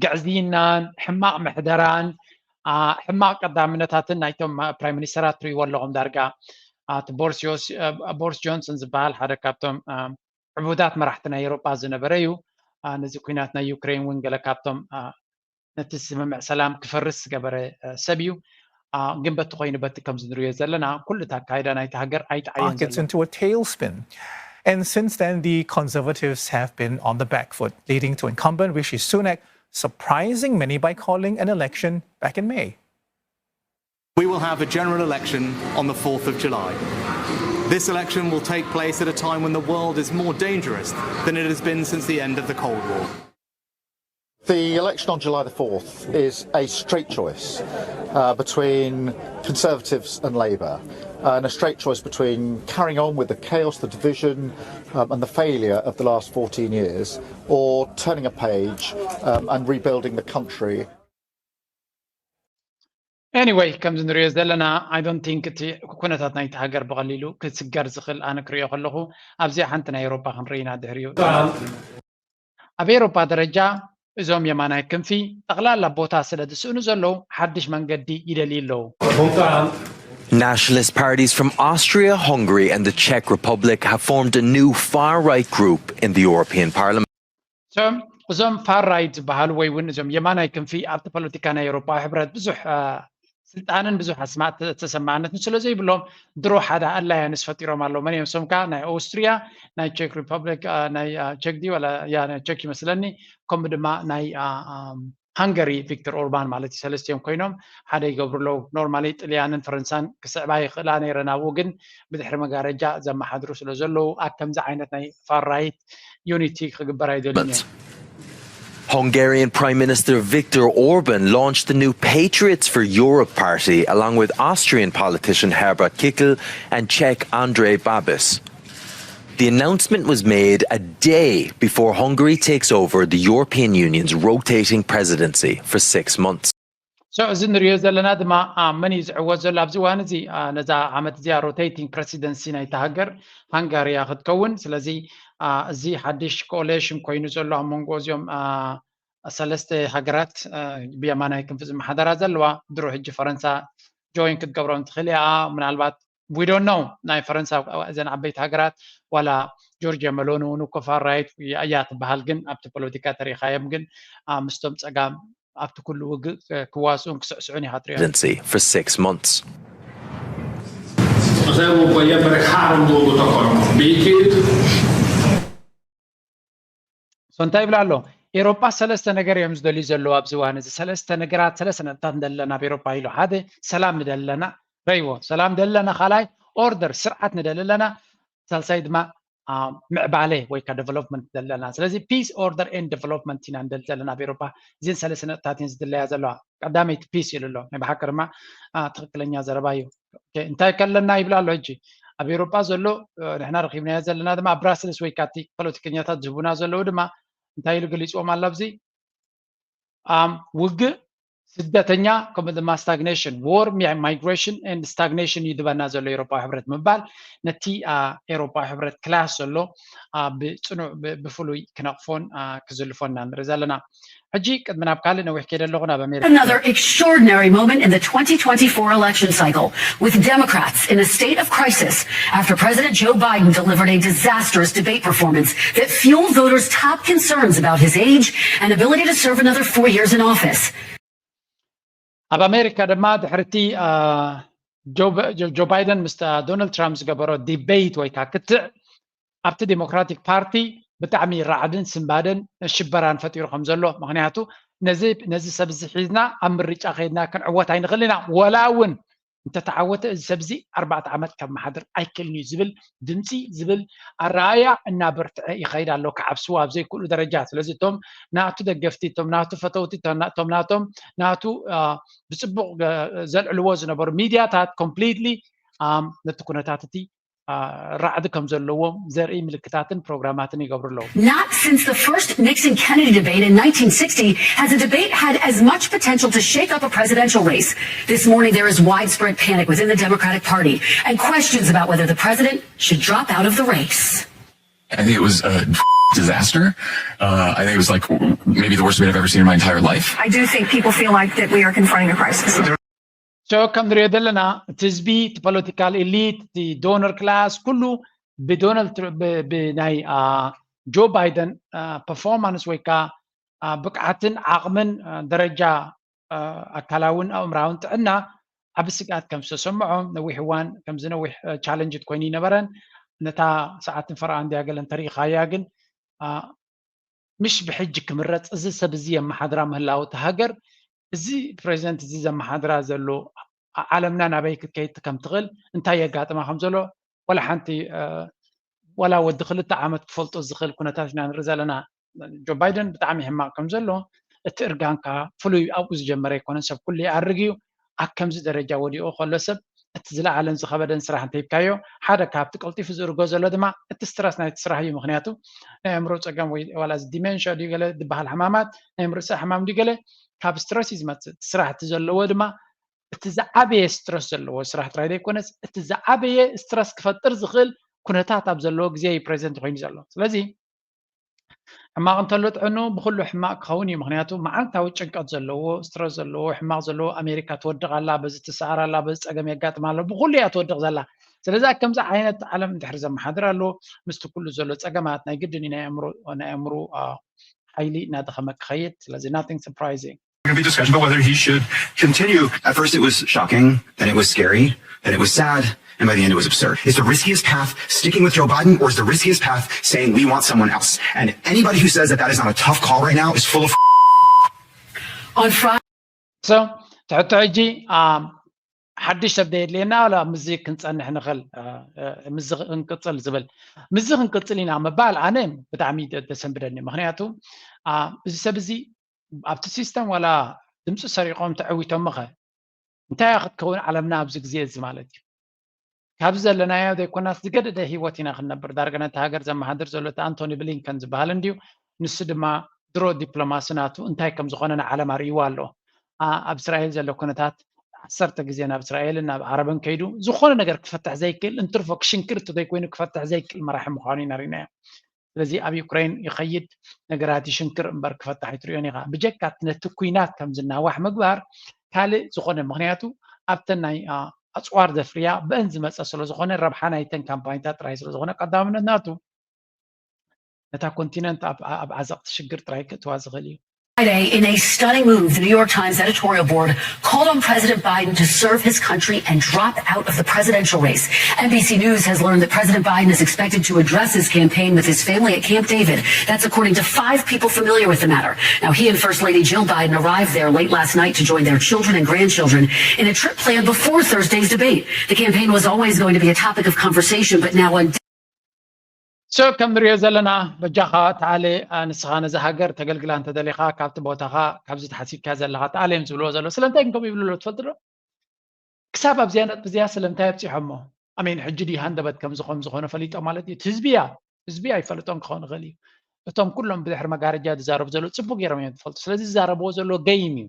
ግዕዝይናን ሕማቕ ምሕደራን ሕማቕ ቀዳምነታትን ናይቶም ፕራይም ሚኒስተራት ትሪእዎ ኣለኹም። ዳርጋ እቲ ቦሪስ ጆንሰን ዝበሃል ሓደ ካብቶም ዕቡዳት መራሕቲ ናይ ኤሮጳ ዝነበረ እዩ። ነዚ ኩናት ናይ ዩክሬን እውን ገለ ካብቶም ነቲ ስምምዕ ሰላም ክፈርስ ዝገበረ ሰብ እዩ። ግን በቲ ኮይኑ በቲ ከምዚ ንሪኦ ዘለና ኩሉ እቲ ኣካይዳ ናይቲ ሃገር ኣይጠዓየን markets into a tailspin. And since then, the Conservatives have been on the back foot, leading to incumbent Rishi Sunak surprising many by calling an election back in May. We will have a general election on the fourth of July. This election will take place at a time when the world is more dangerous than it has been since the end of the Cold War. The election on July the fourth is a straight choice uh, between Conservatives and Labour, and a straight choice between carrying on with the chaos, the division, um, and the failure of the last fourteen years, or turning a page um, and rebuilding the country. Anyway, ከምዚ ንሪኦ ዘለና I don't think እቲ ኩነታት ናይቲ ሃገር ብቐሊሉ ክስገር ዝኽእል ኣነ ክሪኦ ከለኹ ኣብዚኣ ሓንቲ ናይ ኤውሮጳ ክንርኢ ኢና ድሕሪኡ። ኣብ ኤውሮጳ ደረጃ እዞም የማናይ ክንፊ ጠቕላላ ቦታ ስለ ዝስእኑ ዘለዉ ሓድሽ መንገዲ ይደልዩ ኣለዉ። Nationalist parties from Austria, Hungary, and the Czech Republic have formed a new far right group in the European Parliament. So እዞም far right ዝበሃሉ ወይ እውን እዞም የማናይ ክንፊ ኣብቲ ፖለቲካ ናይ ኤውሮፓዊ ሕብረት ብዙሕ ስልጣንን ብዙሕ ኣስማት ተሰማዕነትን ስለ ዘይብሎም ድሮ ሓደ ኣላያንስ ፈጢሮም ኣለዉ። መን እዮም እሶም? ከዓ ናይ ኦስትሪያ፣ ናይ ቸክ ሪፐብሊክ፣ ናይ ቸክ ዲ ወላ ያ ናይ ቸክ ይመስለኒ፣ ከምኡ ድማ ናይ ሃንገሪ ቪክተር ኦርባን ማለት እዩ። ሰለስቲኦም ኮይኖም ሓደ ይገብሩ ኣለዉ። ኖርማሊ ጥልያንን ፈረንሳን ክስዕባ ይኽእላ ነይረን ኣብኡ፣ ግን ብድሕሪ መጋረጃ ዘመሓድሩ ስለ ዘለዉ ኣብ ከምዚ ዓይነት ናይ far right unity ክግበር ኣይደልን እዮም። Hungarian Prime Minister Viktor Orban launched the new Patriots for Europe party, along with Austrian politician Herbert Kickl and Czech Andrej Babis. The announcement was made a day before Hungary takes over the European Union's rotating presidency for six months. So እዚ ንሪኦ ዘለና ድማ መን እዩ ዝዕወት ዘሎ ኣብዚ እዋን እዚ? ነዛ ዓመት እዚኣ rotating presidency ናይታ ሃገር ሃንጋሪ እያ ክትከውን። ስለዚ እዚ ሓድሽ coalition ኮይኑ ዘሎ ኣብ መንጎ እዚኦም ሰለስተ ሃገራት ብየማናይ ክንፊ ዝመሓደራ ዘለዋ፣ ድሮ ሕጂ ፈረንሳ join ክትገብሮም ትኽእል እያ። ምናልባት we don't know፣ ናይ ፈረንሳ እዘን ዓበይቲ ሃገራት ዋላ ጆርጅያ መሎኒ እውን እኮ far right እያ ትበሃል፣ ግን ኣብቲ ፖለቲካ ተሪኻዮም ግን ምስቶም ጸጋም ኣብቲ ኩሉ ውግእ ክዋስኡን ክስዕስዑን ኢኻ ትሪኦ። Presidency for six months. So እንታይ ይብላ ኣሎ? ኤሮጳ ሰለስተ ነገር እዮም ዝደልዩ ዘለዉ ኣብዚ እዋን እዚ። ሰለስተ ነገራት፣ ሰለስተ ነጥብታት ንደሊ ኣለና ኣብ ኤሮጳ ኢሉ። ሓደ ሰላም ንደሊ ኣለና፣ ረይዎ ሰላም ንደሊ ኣለና። ካልኣይ order፣ ስርዓት ንደሊ ኣለና። ሳልሳይ ድማ ምዕባለ ወይ ከዓ development ንደሊ ኣለና። ስለዚ peace, order and development ኢና ንደሊ ዘለና ኣብ ኤሮጳ። እዚን ሰለስተ ነጥብታት እየን ዝድለያ ዘለዋ። ቀዳመይቲ peace ኢሉ ኣሎ። ናይ ብሓቂ ድማ ትኽክለኛ ዘረባ እዩ። እንታይ ከለና ይብል ኣሎ ሕጂ ኣብ ኤሮጳ ዘሎ ንሕና ረኺብናዮ ዘለና ድማ ኣብ ብራስልስ ወይ ካቲ ፖለቲከኛታት ዝህቡና ዘለዉ ድማ እንታይ ኢሉ ገሊፅዎም ኣሎ ኣብዚ ውግእ፣ ስደተኛ፣ ከምኡ ድማ stagnation፣ war፣ migration and stagnation እዩ ድበና ዘሎ ኤሮፓዊ ሕብረት ምባል ነቲ ኤሮፓዊ ሕብረት clash ዘሎ ብፅኑዕ ብፍሉይ ክነቕፎን ክዝልፎን ኢና ንርኢ ዘለና። ሕጂ ቅድሚ ናብ ካልእ ነዊሕ ከይደ ኣለኹ ናብ ኣሜሪካ። Another extraordinary moment in the twenty twenty-four election cycle, with Democrats in a state of crisis after President Joe Biden delivered a disastrous debate performance that fueled voters' top concerns about his age and ability to serve another four years in office. ኣብ ኣሜሪካ ድማ ድሕርቲ ጆ ባይደን ምስ ዶናልድ ትራምፕ ዝገበሮ debate ወይ ከዓ ክትዕ ኣብቲ ዴሞክራቲክ ፓርቲ ብጣዕሚ ራዕድን ስንባደን ሽበራን ፈጢሩ ከም ዘሎ፣ ምክንያቱ ነዚ ሰብ እዚ ሒዝና ኣብ ምርጫ ከይድና ክንዕወት ኣይንኽእል ኢና፣ ወላ እውን እንተተዓወተ እዚ ሰብ እዚ ኣርባዕተ ዓመት ከመሓድር ኣይክእልን እዩ ዝብል ድምፂ ዝብል ኣረኣእያ እናበርትዐ ይኸይድ ኣሎ፣ ክዓብስዎ ኣብ ዘይክእሉ ደረጃ። ስለዚ እቶም ናቱ ደገፍቲ፣ እቶም ናቱ ፈተውቲ፣ እቶም ናቶም ናቱ ብፅቡቕ ዘልዕልዎ ዝነበሩ ሚድያታት completely ነቲ ኩነታት እቲ ራዕዲ ከም ዘለዎም ዘርኢ ምልክታትን ፕሮግራማትን ይገብሩ ኣለዉ። Not since the first Nixon-Kennedy debate in nineteen sixty has a debate had as much potential to shake up a presidential race. This morning, there is widespread panic within the Democratic Party and questions about whether the president should drop out of the race. I think it was a disaster. Uh, I think it was like maybe the worst debate I've ever seen in my entire life. I do think people feel like that we are confronting a crisis. So ከም ንሪኦ ዘለና እቲ ህዝቢ፣ እቲ ፖለቲካል ኤሊት፣ እቲ ዶነር ክላስ ኩሉ ብዶናልድ ብናይ ጆ ባይደን ፐርፎርማንስ ወይ ከዓ ብቕዓትን ዓቕምን ደረጃ ኣካላውን ኣእምራውን ጥዕና ዓቢ ስግኣት ከም ዝተሰምዖ ነዊሕ እዋን ከምዚ ነዊሕ ቻለንጅ ኮይኑ ይነበረን። ነታ ሰዓትን ፈረቓን እንድያ ገለ እንተሪኢኻያ ግን ምሽ ብሕጂ ክምረፅ እዚ ሰብ እዚ የመሓድራ ምህላው እቲ ሃገር፣ እዚ ፕሬዚደንት እዚ ዘመሓድራ ዘሎ ዓለምና ናበይ ክትከይድ ከም ትኽእል፣ እንታይ የጋጥማ ከም ዘሎ ዋላ ሓንቲ ዋላ ወዲ ክልተ ዓመት ክፈልጦ ዝኽእል ኩነታት ኢና ንርኢ ዘለና። ጆ ባይደን ብጣዕሚ ሕማቕ ከም ዘሎ እቲ እርጋንካ ፍሉይ ኣብኡ ዝጀመረ ኣይኮነን። ሰብ ኩሉ ይኣርግ እዩ። ኣብ ከምዚ ደረጃ ወዲቑ ከሎ ሰብ እቲ ዝለዓለን ዝኸበደን ስራሕ እንተሂብካዮ ሓደ ካብቲ ቀልጢፉ ዝእርጎ ዘሎ ድማ እቲ ስትረስ ናይቲ ስራሕ እዩ። ምክንያቱ ናይ ኣእምሮ ፀገም ወይ ዋላ እዚ ዲሜንሽያ ድዩ ገለ ዝበሃል ሕማማት ናይ ምርእሳእ ሕማም ድዩ ገለ ካብ ስትረስ እዩ ዝመፅእ። እቲ ስራሕ እቲ ዘለዎ ድማ እቲ ዝዓበየ ስትረስ ዘለዎ ስራሕ ጥራይ ዘይኮነስ እቲ ዝዓበየ ስትረስ ክፈጥር ዝኽእል ኩነታት ኣብ ዘለዎ ግዜ እዩ ፕሬዚደንት ኮይኑ ዘሎ። ስለዚ ሕማቕ እንተሎ ጥዕንኡ ብኹሉ ሕማቕ ክኸውን እዩ። ምክንያቱ መዓልታዊ ጭንቀት ዘለዎ፣ ስትረስ ዘለዎ፣ ሕማቕ ዘለዎ ኣሜሪካ ትወድቕ ኣላ፣ በዚ ትሰዓር ኣላ፣ በዚ ጸገም የጋጥማ ኣሎ፣ ብኹሉ እያ ትወድቕ ዘላ። ስለዚ ኣብ ከምዚ ዓይነት ዓለም እንድሕር ዘመሓድር ኣሎ፣ ምስቲ ኩሉ ዘሎ ጸገማት ናይ ግድን እዩ ናይ ኣእምሮ ናይ ኣእምሮ ሓይሊ እናደኸመ ክኸይድ። ስለዚ nothing surprising። There can be discussion about whether he should continue. At first, it was shocking, then it was scary, then it was sad, and by the end, it was absurd. Is the riskiest path sticking with Joe Biden, or is the riskiest path saying we want someone else? And anybody who says that that is not a tough call right now is full of. On Friday, so ትሕቶ ሕጂ ሓድሽ ሰብ ዘየድልየና ዋላ ምዚ ክንፀንሕ ንኽእል፣ ምዚ ክንቅፅል ዝብል፣ ምዚ ክንቅፅል ኢና ምባል ኣነ ብጣዕሚ ደሰንብደኒ። ምክንያቱ እዚ ሰብ እዚ ኣብቲ ሲስተም ዋላ ድምፂ ሰሪቆም ተዐዊቶምኸ እንታይ ክትከውን ዓለምና ኣብዚ ግዜ እዚ ማለት እዩ። ካብዚ ዘለናዮ ዘይኮናስ ዝገደደ ሂወት ኢና ክንነብር። ዳርጋ ነቲ ሃገር ዘመሓድር ዘሎ እቲ ኣንቶኒ ብሊንከን ዝበሃል እንድዩ። ንሱ ድማ ድሮ ዲፕሎማሲ ናቱ እንታይ ከም ዝኾነ ንዓለም ኣርእይዋ ኣሎ። ኣብ እስራኤል ዘሎ ኩነታት ዓሰርተ ግዜ ናብ እስራኤልን ናብ ዓረብን ከይዱ ዝኾነ ነገር ክፈትሕ ዘይክእል እንትርፎ ክሽንክር እንተዘይኮይኑ ክፈትሕ ዘይክእል መራሒ ምዃኑ ኢና ርኢናዮ። ስለዚ ኣብ ዩክሬን ይኸይድ ነገራት ይሽንክር እምበር ክፈትሕ ኣይትሪኦን ኢኻ። ብጀካ ነቲ ኩናት ከም ዝናዋሕ ምግባር ካልእ ዝኾነ ምክንያቱ ኣብተን ናይ ኣፅዋር ዘፍርያ ብአን ዝመፀ ስለዝኾነ ረብሓ ናይተን ካምፓኒታት ጥራይ ስለዝኾነ ቀዳምነት ናቱ ነታ ኮንቲነንት ኣብ ዓዘቕቲ ሽግር ጥራይ ክእትዋ ዝኽእል እዩ። Friday, in a stunning move, the New York Times editorial board called on President Biden to serve his country and drop out of the presidential race. N B C News has learned that President Biden is expected to address his campaign with his family at Camp David. That's according to five people familiar with the matter. Now, he and First Lady Jill Biden arrived there late last night to join their children and grandchildren in a trip planned before Thursday's debate. The campaign was always going to be a topic of conversation, but now on so ከም ንሪኦ ዘለና በጃኻ ተኣለ ንስኻ ነዚ ሃገር ተገልግላ እንተደሊኻ ካብቲ ቦታኻ ካብዚ ተሓሲብካ ዘለኻ ተኣለ እዮም ዝብልዎ ዘሎ። ስለምንታይ ግን ከምኡ ይብሉ ኣለዉ ትፈልጡ ዶ? ክሳብ ኣብዚኣ ነጥቢ እዚኣ ስለምንታይ ኣብፂሖሞ? ኣሜን ሕጂ ድዩ ሃንደበት ከምዚ ከም ዝኾነ ፈሊጦ ማለት እዩ? ህዝቢ እያ ህዝቢ ኣይፈልጦን ክኸውን ይኽእል እዩ። እቶም ኩሎም ብድሕሪ መጋረጃ ዝዛረቡ ዘለዉ ፅቡቅ ገይሮም እዮም ዝፈልጡ። ስለዚ ዝዛረብዎ ዘለዎ ገይም እዩ።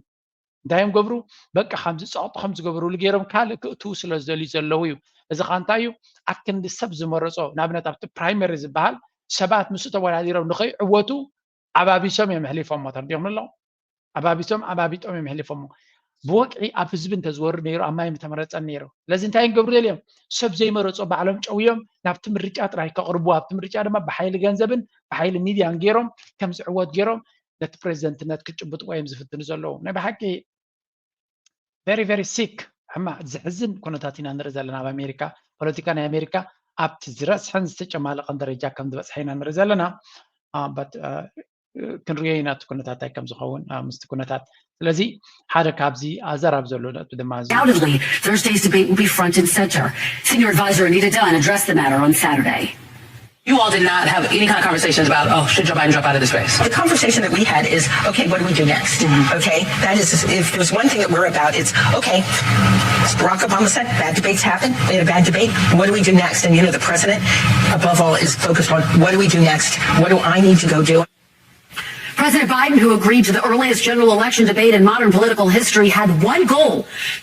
እንታይ እዮም ገብሩ በቃ ከምዚ ፀቕጢ ከም ዝገበሩሉ ገይሮም ካልእ ክእትዉ ስለ ዝደልዩ ዘለዉ እዩ። እዚ ከዓ እንታይ እዩ ኣብ ክንዲ ሰብ ዝመረፆ ንኣብነት ኣብቲ ፕራይመሪ ዝበሃል ሰባት ምስኡ ተወዳዲሮም ንኸይዕወቱ ዓባቢሶም እዮም ኣሕሊፎሞ ተርዲኦም ኣለዉ ኣባቢሶም ኣባቢጦም እዮም ኣሕሊፎሞ ብወግዒ ኣብ ህዝቢ እንተዝወርድ ነይሩ ኣብ ማይ ምተመረፀን ነይሩ ስለዚ እንታይ እዮም ገብሩ ደልዮም ሰብ ዘይመረፆ ባዕሎም ጨውዮም ናብቲ ምርጫ ጥራይ ከቕርቡ ኣብቲ ምርጫ ድማ ብሓይሊ ገንዘብን ብሓይሊ ሚድያን ገይሮም ከም ዝዕወት ገይሮም ነቲ ፕሬዚደንትነት ክጭብጥዎ እዮም ዝፍትኑ ዘለዉ ናይ ብሓቂ very very sick ሕማቕ ዘሕዝን ኩነታት ኢና ንርኢ ዘለና ኣብ ኣሜሪካ ፖለቲካ ናይ ኣሜሪካ ኣብቲ ዝረስሐን ዝተጨማለቐን ደረጃ ከም ዝበፅሐ ኢና ንርኢ ዘለና ክንሪኦ ኢና እቲ ኩነታት እንታይ ከም ዝኸውን ምስቲ ኩነታት ስለዚ ሓደ ካብዚ ኣዘራብ ዘሎ ነጥቢ ድማ እዚ Undoubtedly, Thursday's debate will be front and center. Senior advisor Anita Dunn addressed the matter on Saturday. You all did not have any kind of conversations about, oh, should Joe Biden drop out of this race? The conversation that we had is, okay, what do we do next? Okay, that is, if there's one thing that we're about, it's, okay, Barack Obama said bad debates happen. We had a bad debate. What do we do next? And you know, the president, above all, is focused on what do we do next? What do I need to go do? President Biden, who agreed to the earliest general election debate in modern political history, had one goal: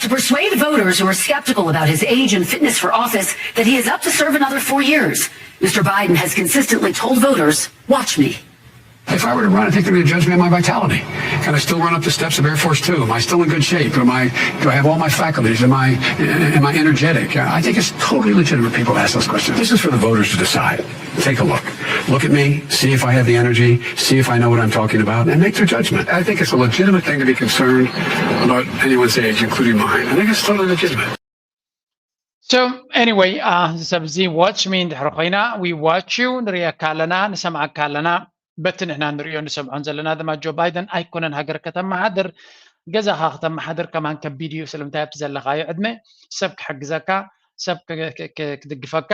to persuade voters who are skeptical about his age and fitness for office that he is up to serve another four years. Mister Biden has consistently told voters, "Watch me." If I were to run, I think they're going to judge me on my vitality. Can I still run up the steps of Air Force Two? Am I still in good shape? Am I, do I have all my faculties? Am I, am I energetic? I think it's totally legitimate people ask those questions. This is for the voters to decide. Take a look. Look at me, see if I have the energy, see if I know what I'm talking about, and make their judgment. I think it's a legitimate thing to be concerned about anyone's age, including mine. I think it's totally legitimate. So anyway, uh, እዚ ሰብ እዚ watch me እንድሕር ኮይና we watch you ንርእየካ ኣለና ንሰምዓካ ኣለና። በቲ ንሕና ንርእዮ ንሰምዖን ዘለና ድማ ጆ ባይደን ኣይኮነን ሃገር ከተመሓድር፣ ገዛኻ ከተመሓድር ከማን ከቢድ እዩ። ስለምንታይ ኣብቲ ዘለኻዮ ዕድመ ሰብ ክሕግዘካ፣ ሰብ ክድግፈካ፣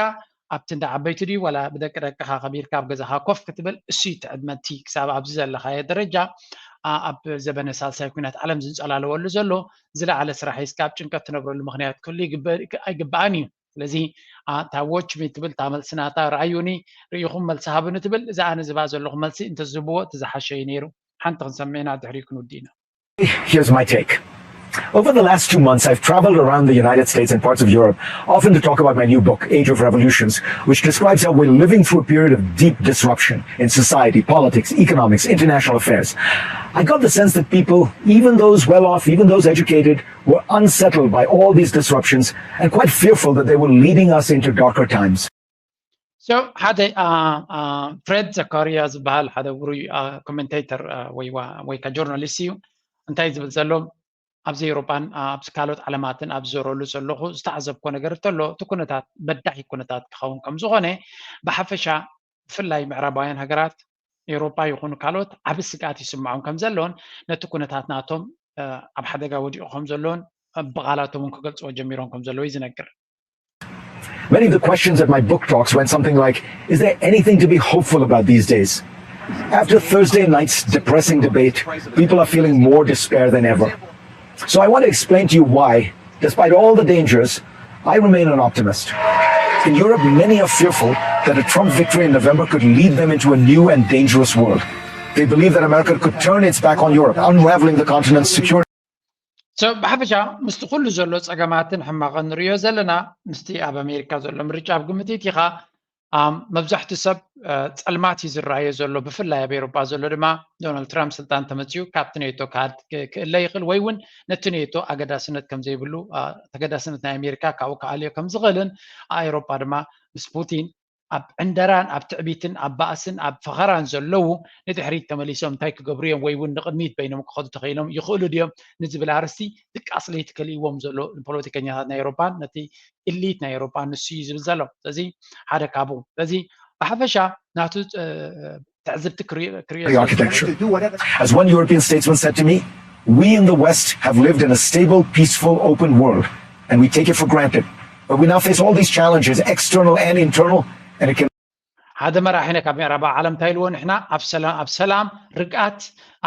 ኣብቲ እንዳ ዓበይቲ ድዩ ዋላ ብደቂ ደቅኻ ከቢርካ ኣብ ገዛኻ ኮፍ ክትብል እሱ እዩ እቲ ዕድመ። እቲ ክሳብ ኣብዚ ዘለኻዮ ደረጃ ኣብ ዘበነ ሳልሳይ ኩናት ዓለም ዝንጸላለወሉ ዘሎ ዝለዓለ ስራሕ ሒዝካ ኣብ ጭንቀት ትነብረሉ ምኽንያት ክህሉ ኣይግባእን እዩ። ስለዚ እታ watch me ትብል እታ መልሲ ናታ፣ ረኣዩኒ፣ ርኢኹም መልሲ ሃቡኒ ትብል፣ እዛ ኣነ ዝባ ዘለኹ መልሲ እንተዝህብዎ እቲ ዝሓሸ እዩ ነይሩ። ሓንቲ ክንሰምዕ ኢና፣ ድሕሪኡ ክንውድእ ኢና። Here's my take. Over the last two months, I've traveled around the United States and parts of Europe, often to talk about my new book, Age of Revolutions, which describes how we're living through a period of deep disruption in society, politics, economics, international affairs. I got the sense that people, even those well off, even those educated, were unsettled by all these disruptions and quite fearful that they were leading us into darker times. So ሓደ ፍሬድ ዘካርያ ዝበሃል ሓደ ውሩይ ኮሜንቴተር ወይ ወይ ካ ጆርናሊስት እዩ። እንታይ ዝብል ዘሎ፣ ኣብዚ ኤውሮጳን ኣብ ካልኦት ዓለማትን ኣብ ዝዞረሉ ዘለኹ ዝተዓዘብኮ ነገር እንተሎ እቲ ኩነታት በዳሂ ኩነታት ክኸውን ከም ዝኾነ ብሓፈሻ ብፍላይ ምዕራባውያን ሃገራት ኤውሮጳ ይኹኑ ካልኦት ዓቢ ስግኣት ይስምዖም ከም ዘሎን ነቲ ኩነታት ናቶም ኣብ ሓደጋ ወዲቑ ከም ዘሎን ብቓላቶም እውን ክገልጽዎ ጀሚሮም ከም ዘለዉ እዩ ዝነግር። Many of the questions that my book talks went something like, is there anything to be hopeful about these days? After Thursday night's depressing debate, people are feeling more despair than ever. So I want to explain to you why, despite all the dangers, I remain an optimist. In Europe, many are fearful that a Trump victory in November could lead them into a new and dangerous world. They believe that America could turn its back on Europe, unraveling the continent's security. So ብሓፈሻ ምስቲ ኩሉ ዘሎ ጸገማትን ሕማቕን ንርእዮ ዘለና ምስቲ ኣብ ኣሜሪካ ዘሎ ምርጫ ኣብ ግምት ኢኻ። መብዛሕትኡ ሰብ ጸልማት እዩ ዝረኣዮ ዘሎ። ብፍላይ ኣብ ኤውሮጳ ዘሎ ድማ ዶናልድ ትራምፕ ስልጣን ተመጺኡ ካብቲ ኔቶ ክእለ ይኽእል ወይ እውን ነቲ ኔቶ ኣገዳስነት ከም ዘይብሉ፣ ተገዳስነት ናይ ኣሜሪካ ካብኡ ክኣልዮ ከም ዝኽእልን፣ ኣውሮጳ ድማ ምስ ፑቲን ኣብ ዕንደራን ኣብ ትዕቢትን ኣብ ባእስን ኣብ ፈኸራን ዘለዉ ንድሕሪት ተመሊሶም እንታይ ክገብሩ እዮም ወይ እውን ንቕድሚት በይኖም ክኸዱ ተኽኢሎም ይኽእሉ ድዮም ንዝብል ኣርእስቲ ድቃስ ለይቲ ከልእዎም ዘሎ ንፖለቲከኛታት ናይ ኤውሮፓን ነቲ ኢሊት ናይ ኤውሮፓን ንሱ እዩ ዝብል ዘሎ። ስለዚ ሓደ ካብኡ ስለዚ ብሓፈሻ ናቱ ትዕዝብቲ ክሪኦ As one European statesman said to me, we in the West have lived in a stable, peaceful, open world, and we take it for granted. But we now face all these challenges, external and internal, and it can ሓደ መራሒ ነ ካብ ምዕራብ ዓለም እንታይ ኢልዎ ንሕና ኣብ ሰላም ኣብ ሰላም ርግኣት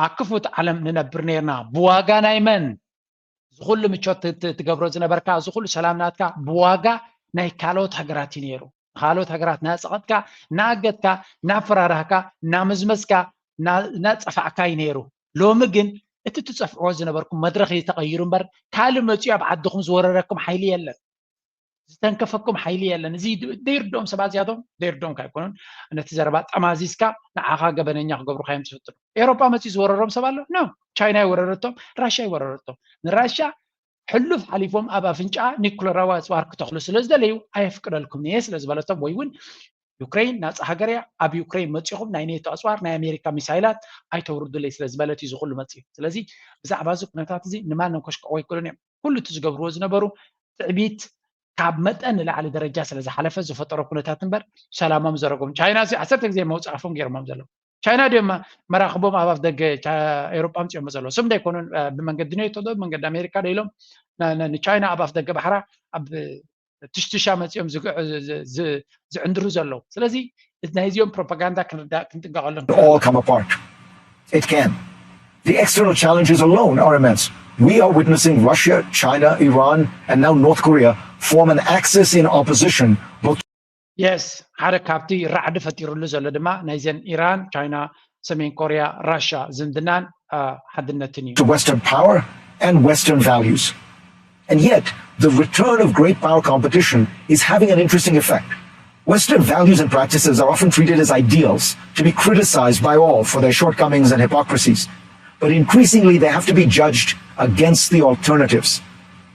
ኣብ ክፉት ዓለም ንነብር ነርና ብዋጋ ናይ መን ዝኩሉ ምቾት ትገብሮ ዝነበርካ ዝኩሉ ሰላም ናትካ ብዋጋ ናይ ካልኦት ሃገራት እዩ ነይሩ። ካልኦት ሃገራት ናፀቐጥካ ናገትካ ናፈራራህካ ናመዝመዝካ ናፀፋዕካ እዩ ነይሩ። ሎሚ ግን እቲ ትፀፍዕዎ ዝነበርኩም መድረክ እዩ ተቀይሩ እምበር ካልእ መፅኡ ኣብ ዓድኩም ዝወረረኩም ሓይሊ የለን። ዝተንከፈኩም ሓይሊ የለን። እዚ ዘይርድኦም ሰባት እዚኣቶም ዘይርድኦም ካይኮኑን ነቲ ዘረባ ጠማዚዝካ ንዓኻ ገበነኛ ክገብሩካ እዮም ዝፍትኑ። ኤሮፓ መፅኡ ዝወረሮም ሰብ ኣሎ ኖ። ቻይና ይወረረቶም፣ ራሻ ይወረረቶም። ንራሻ ሕሉፍ ሓሊፎም ኣብ ኣፍንጫ ኒኩለራዊ ኣፅዋር ክተኽሉ ስለ ዝደለዩ ኣየፍቅደልኩም እየ ስለ ዝበለቶም ወይ እውን ዩክሬን ናፃ ሃገር እያ፣ ኣብ ዩክሬን መፂኹም ናይ ኔቶ ኣፅዋር ናይ ኣሜሪካ ሚሳይላት ኣይተውርዱለይ ስለ ዝበለት እዩ ዝኩሉ መፅኡ። ስለዚ ብዛዕባ እዚ ኩነታት እዚ ንማንም ከሽክዕዎ ኣይክእሉን እዮም። ኩሉ እቲ ዝገብርዎ ዝነበሩ ትዕቢት ካብ መጠን ንላዕሊ ደረጃ ስለ ዝሓለፈ ዝፈጠሮ ኩነታት እምበር ሰላሞም ዘረጎም ቻይና እዚ ዓሰርተ ግዜ መውፃእፎም ገይሮሞም ዘለዉ። ቻይና ድዮም መራኽቦም ኣብ ኣፍ ደገ ኤሮጳ ኣምፅኦሞ ዘለዉ። እሶም እንዳይኮኑን ብመንገዲ ኔቶ ዶ ብመንገዲ ኣሜሪካ ዶ ኢሎም ንቻይና ኣብ ኣፍ ደገ ባሕራ ኣብ ትሽትሻ መፂኦም ዝዕንድሩ ዘለዉ። ስለዚ ናይዚኦም ፕሮፓጋንዳ ክንርዳእ ክንጥንቀቀሎም all come apart. It can. The external challenges alone are immense. We are witnessing Russia, China, Iran, and now North Korea form an axis in opposition both የስ ሓደ ካብቲ ራዕዲ ፈጢሩሉ ዘሎ ድማ ናይዘን ኢራን፣ ቻይና፣ ሰሜን ኮርያ፣ ራሻ ዝምድናን ሓድነትን እዩ። to Western power and Western values. And yet, the return of great power competition is having an interesting effect. Western values and practices are often treated as ideals to be criticized by all for their shortcomings and hypocrisies. But increasingly, they have to be judged against the alternatives.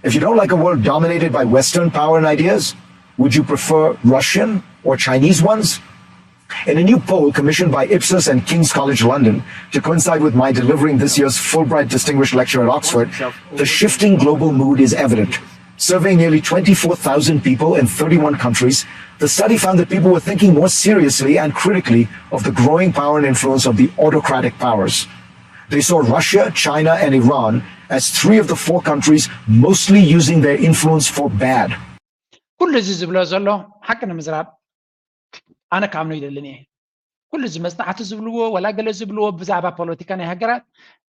If you don't like a world dominated by Western power and ideas, would you prefer Russian or Chinese ones? In a new poll commissioned by Ipsos and King's College London to coincide with my delivering this year's Fulbright Distinguished Lecture at Oxford, the shifting global mood is evident. Surveying nearly twenty-four thousand people in thirty-one countries, the study found that people were thinking more seriously and critically of the growing power and influence of the autocratic powers. They saw Russia, China, and Iran as three of the four countries mostly using their influence for bad. ኩሉ እዚ ዝብሎ ዘሎ ሓቂ ንምዝራብ ኣነ ክኣምኖ ይደልን እየ። ኩሉ እዚ መጽናዕቲ ዝብልዎ ወላ ገለ ዝብልዎ ብዛዕባ ፖለቲካ ናይ ሃገራት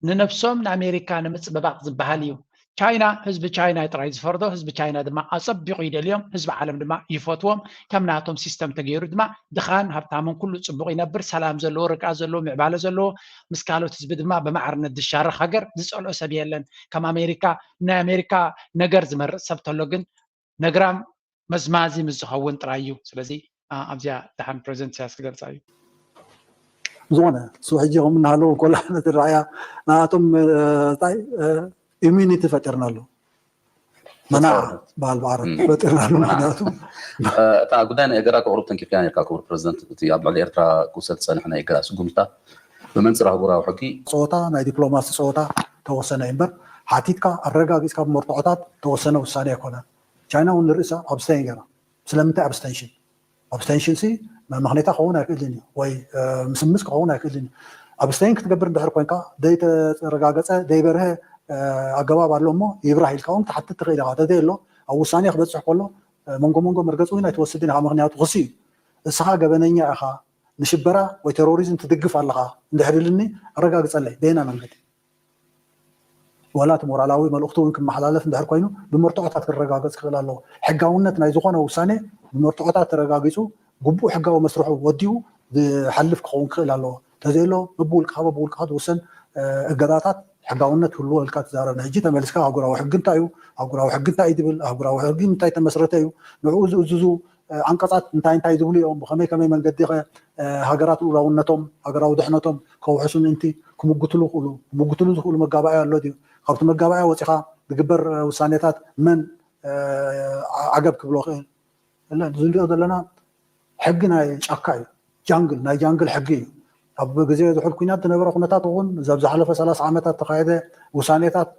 ንነብሶም ንኣሜሪካ ንምጽብባቕ ዝበሃል እዩ። ቻይና ህዝቢ ቻይና ጥራይ ዝፈርዶ፣ ህዝቢ ቻይና ድማ ኣጸቢቑ ይደልዮም፣ ህዝቢ ዓለም ድማ ይፈትዎም። ከም ናቶም ሲስተም ተገይሩ ድማ ድኻን ሃብታምን ኩሉ ጽቡቕ ይነብር፣ ሰላም ዘለዎ፣ ርግኣት ዘለዎ፣ ምዕባለ ዘለዎ፣ ምስ ካልኦት ህዝቢ ድማ ብማዕርነት ዝሻረኽ ሃገር ዝጸልኦ ሰብ የለን። ከም ኣሜሪካ ናይ ኣሜሪካ ነገር ዝመርጽ ሰብ ተሎ ግን ነግራም መዝማዚ ምስ ዝኸውን ጥራይ እዩ። ስለዚ ኣብዚኣ ደሓን ፕሬዚደንት ኢሳያስ ክገልፃ እዩ። ዝኾነ እሱ ሕጂ ከም እናሃለዉ ኮላ ነቲ ረኣያ ንኣቶም እንታይ ኢሚኒቲ ፈጢርና ኣሎ መና በሃል ብዓረብ ፈጢርና ኣሎ። ምክንያቱ እታ ጉዳይ ናይ እገዳ ክቕርብ ተንኪፍያ ነርካ ክቡር ፕሬዚደንት፣ እቲ ኣብ ልዕሊ ኤርትራ ክውሰድ ዝፀንሐ ናይ እገዳ ስጉምትታት ብመንፅር ኣህጉራዊ ሕጊ ፀወታ ናይ ዲፕሎማሲ ፀወታ ተወሰነ እምበር ሓቲትካ ኣረጋጊፅካ ብመርትዖታት ተወሰነ ውሳኔ ኣይኮነን። ቻይና እውን ንርእሳ ኣብስተይን ገይራ። ስለምንታይ ኣብስተንሽን ኣብስተንሽን ሲ መመኽኔታ ክኸውን ኣይክእልን እዩ ወይ ምስምስ ክኸውን ኣይክእልን እዩ። ኣብስተይን ክትገብር እንድሕር ኮንካ ዘይተረጋገፀ ዘይበርሀ ኣገባብ ኣሎ እሞ ይብራህ ኢልካ እውን ክትሓትት ትኽእል ኢኻ። ተዘየሎ ኣብ ውሳኔ ክበፅሕ ከሎ መንጎ መንጎ መርገፂ እውን ኣይትወስድን ኢኻ። ምክንያቱ ክሲ እዩ። እስኻ ገበነኛ ኢኻ፣ ንሽበራ ወይ ቴሮሪዝም ትድግፍ ኣለኻ እንድሕር ኢልኒ ኣረጋግፀለይ በየና መንገዲ ዋላ እቲ ሞራላዊ መልእኽቲ እውን ክመሓላለፍ እንድሕር ኮይኑ ብመርትዖታት ክረጋገፅ ክኽእል ኣለዎ። ሕጋውነት ናይ ዝኾነ ውሳኔ ብመርትዖታት ተረጋጊፁ ግቡእ ሕጋዊ መስርሑ ወዲኡ ዝሓልፍ ክኸውን ክኽእል ኣለዎ። ተዘየሎ በብውልቅኻ በብውልቅኻ ዝውሰን እገዳታት ሕጋውነት ክህልዎ ኢልካ ትዛረብ። ሕጂ ተመሊስካ ኣህጉራዊ ሕጊ እንታይ እዩ፣ ኣህጉራዊ ሕጊ እንታይ እዩ ዝብል፣ ኣህጉራዊ ሕጊ እንታይ ተመስረተ እዩ፣ ንዕኡ ዝእዝዙ ዓንቀፃት እንታይ እንታይ ዝብሉ እዮም፣ ብኸመይ ከመይ መንገዲ ሃገራት ልኡላውነቶም ሃገራዊ ድሕነቶም ከውሕሱ ምእንቲ ክምጉትሉ ይኽእሉ። ክምጉትሉ ዝኽእሉ መጋባእያ ኣሎ ድዩ? ካብቲ መጋባእያ ወፂኻ ዝግበር ውሳኔታት መን ዓገብ ክብሎ ክእል? እዚ ንሪኦ ዘለና ሕጊ ናይ ጫካ እዩ። ጃንግል ናይ ጃንግል ሕጊ እዩ። ኣብ ግዜ ዝሑል ኩናት ዝነበረ ኩነታት እውን እዛ ዝሓለፈ ሰላሳ ዓመታት ተኻየደ ውሳኔታት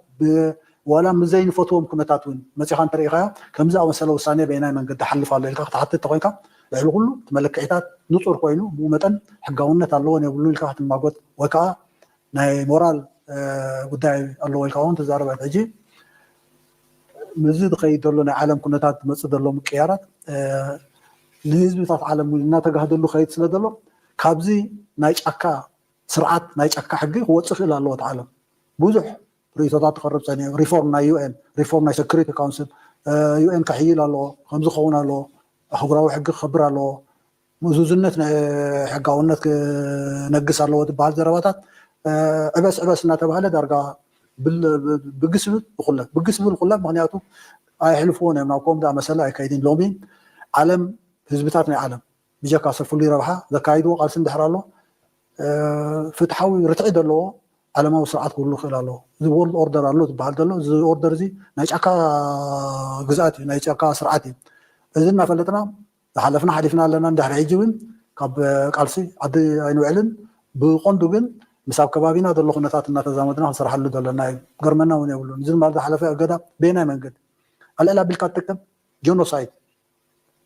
ዋላ ምስ ዘይንፈትዎም ኩነታት እውን መፂኻ እንተሪኢኻዮ ከምዚ ኣመሰለ ውሳኔ በየናይ መንገዲ ሓልፍ ኣሎ ኢልካ ክትሓትት ተኮይንካ ልዕሊ ኩሉ እቲ መለክዒታት ንፁር ኮይኑ ብኡ መጠን ሕጋውነት ኣለዎን የብሉን ኢልካ ክትማጎት ወይ ከዓ ናይ ሞራል ጉዳይ ኣለዎ ኢልካ እውን ትዛረብ። ሕጂ ምስዚ ዝኸይድ ዘሎ ናይ ዓለም ኩነታት ዝመፅእ ዘሎ ምቅያራት ንህዝብታት ዓለም እውን እናተጋህደሉ ከይድ ስለ ዘሎ ካብዚ ናይ ጫካ ስርዓት ናይ ጫካ ሕጊ ክወፅእ ክእል ኣለዎ። እቲ ዓለም ብዙሕ ርእይቶታት ክቐርብ ፀኒሑ ሪፎርም ናይ ዩኤን ሪፎርም ናይ ሰኩሪቲ ካውንስል ዩኤን ከሕይል ኣለዎ፣ ከምዚ ክኸውን ኣለዎ፣ ኣህጉራዊ ሕጊ ክኸብር ኣለዎ፣ ምእዙዝነት ሕጋውነት ክነግስ ኣለዎ ዝበሃል ዘረባታት ዕበስ ዕበስ እናተባህለ ዳርጋ ብግስ ብል ይኹለፍ ብግስ ብል ይኹለፍ። ምክንያቱ ኣየሕልፍዎን እዮም ናብ ከምኡ ዝኣመሰለ ኣይከይድን። ሎሚ ዓለም ህዝብታት ናይ ዓለም ብጀካ ሰብ ፍሉይ ረብሓ ዘካይድዎ ቃልሲ እንድሕር ኣሎ ፍትሓዊ ርትዒ ዘለዎ ዓለማዊ ስርዓት ክህሉ ይኽእል ኣለዎ። እዚ ወርልድ ኦርደር ኣሎ ዝበሃል ዘሎ እዚ ኦርደር እዚ ናይ ጫካ ግዝኣት እዩ፣ ናይ ጫካ ስርዓት እዩ። እዚ እናፈለጥና ዝሓለፍና ሓሊፍና ኣለና። እንድሕሪ ሕጂ እውን ካብ ቃልሲ ዓዲ ኣይንውዕልን። ብቐንዱ ግን ምስ ኣብ ከባቢና ዘሎ ኩነታት እናተዛመድና ክንሰርሓሉ ዘለና እዩ። ገርመና እውን የብሉን። እዚ ማለት ዝሓለፈ እገዳ በየናይ መንገዲ ኣልዕል ኣቢልካ ትጥቀም ጀኖሳይድ፣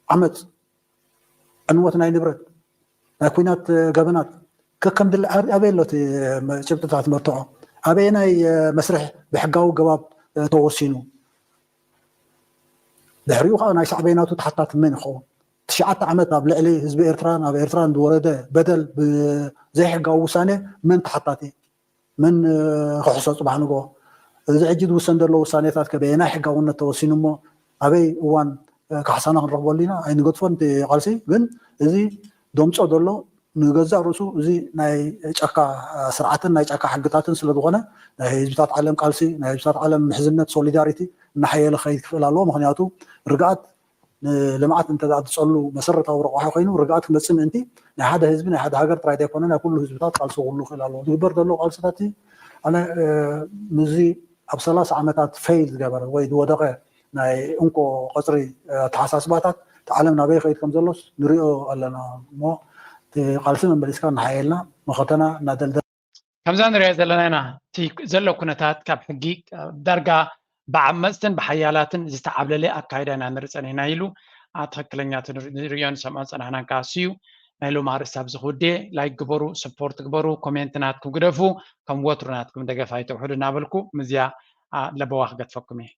ዓመፅ፣ ዕንወት ናይ ንብረት፣ ናይ ኩናት ገበናት ከከም ድለ ኣበይ ኣሎ እቲ ጭብጥታት መርትዖ ኣበየናይ መስርሕ ብሕጋዊ ገባብ ተወሲኑ ድሕሪኡ ከዓ ናይ ሳዕቤናቱ ተሓታቲ መን ይኸውን? ትሽዓተ ዓመት ኣብ ልዕሊ ህዝቢ ኤርትራን ኣብ ኤርትራን ዝወረደ በደል ብዘይሕጋዊ ውሳኔ መን ተሓታቲ? መን ክሕሶ ፅባሕ ንግሆ? እዚ ሕጂ ዝውሰን ዘሎ ውሳኔታት ከበየናይ ሕጋውነት ተወሲኑ እሞ ኣበይ እዋን ካሕሳና ክንረኽበሉ ኢና? ኣይንገድፎን እቲ ቃልሲ ግን እዚ ደምፆ ዘሎ ንገዛእ ርእሱ እዚ ናይ ጫካ ስርዓትን ናይ ጫካ ሕግታትን ስለዝኾነ ናይ ህዝብታት ዓለም ቃልሲ ናይ ህዝብታት ዓለም ምሕዝነት ሶሊዳሪቲ እናሓየለ ክኸይድ ክኽእል ኣለዎ። ምክንያቱ ርግኣት ንልምዓት እንተ ዝፀሉ መሰረታዊ ረቋሒ ኮይኑ ርግኣት ክመፅእ ምእንቲ ናይ ሓደ ህዝቢ ናይ ሓደ ሃገር ጥራይ ዘይኮነ ናይ ኩሉ ህዝብታት ቃልሲ ክህሉ ይኽእል ኣለዎ። ዝግበር ዘሎ ቃልስታት ኣነ ምስዚ ኣብ ሰላሳ ዓመታት ፌይል ዝገበረ ወይ ዝወደቐ ናይ እንኮ ቀፅሪ ኣተሓሳስባታት እቲ ዓለም ናበይ ይኸይድ ከም ዘሎስ ንሪኦ ኣለና እሞ እቲ ቃልሲ መመሊስካ እናሓየልና መኸተና እናደልደ ከምዛ ንሪኦ ዘለና ኢና እቲ ዘሎ ኩነታት ካብ ሕጊ ዳርጋ ብዓመፅትን ብሓያላትን ዝተዓብለለ ኣካይዳ ኢና ንርኢ ፀኒሕና ኢሉ። ትክክለኛ ንሪኦን ሰምዖን ፀናሕናን ከዓ እሱ እዩ። ናይ ሎም ኣርእስቲ ኣብዚ ክውድየ። ላይክ ግበሩ፣ ሰፖርት ግበሩ፣ ኮሜንት ናትኩም ግደፉ። ከም ወትሩ ናትኩም ደገፍ ኣይትውሕዱ እናበልኩ ምዝያ ለበዋ ክገድፈኩም እየ።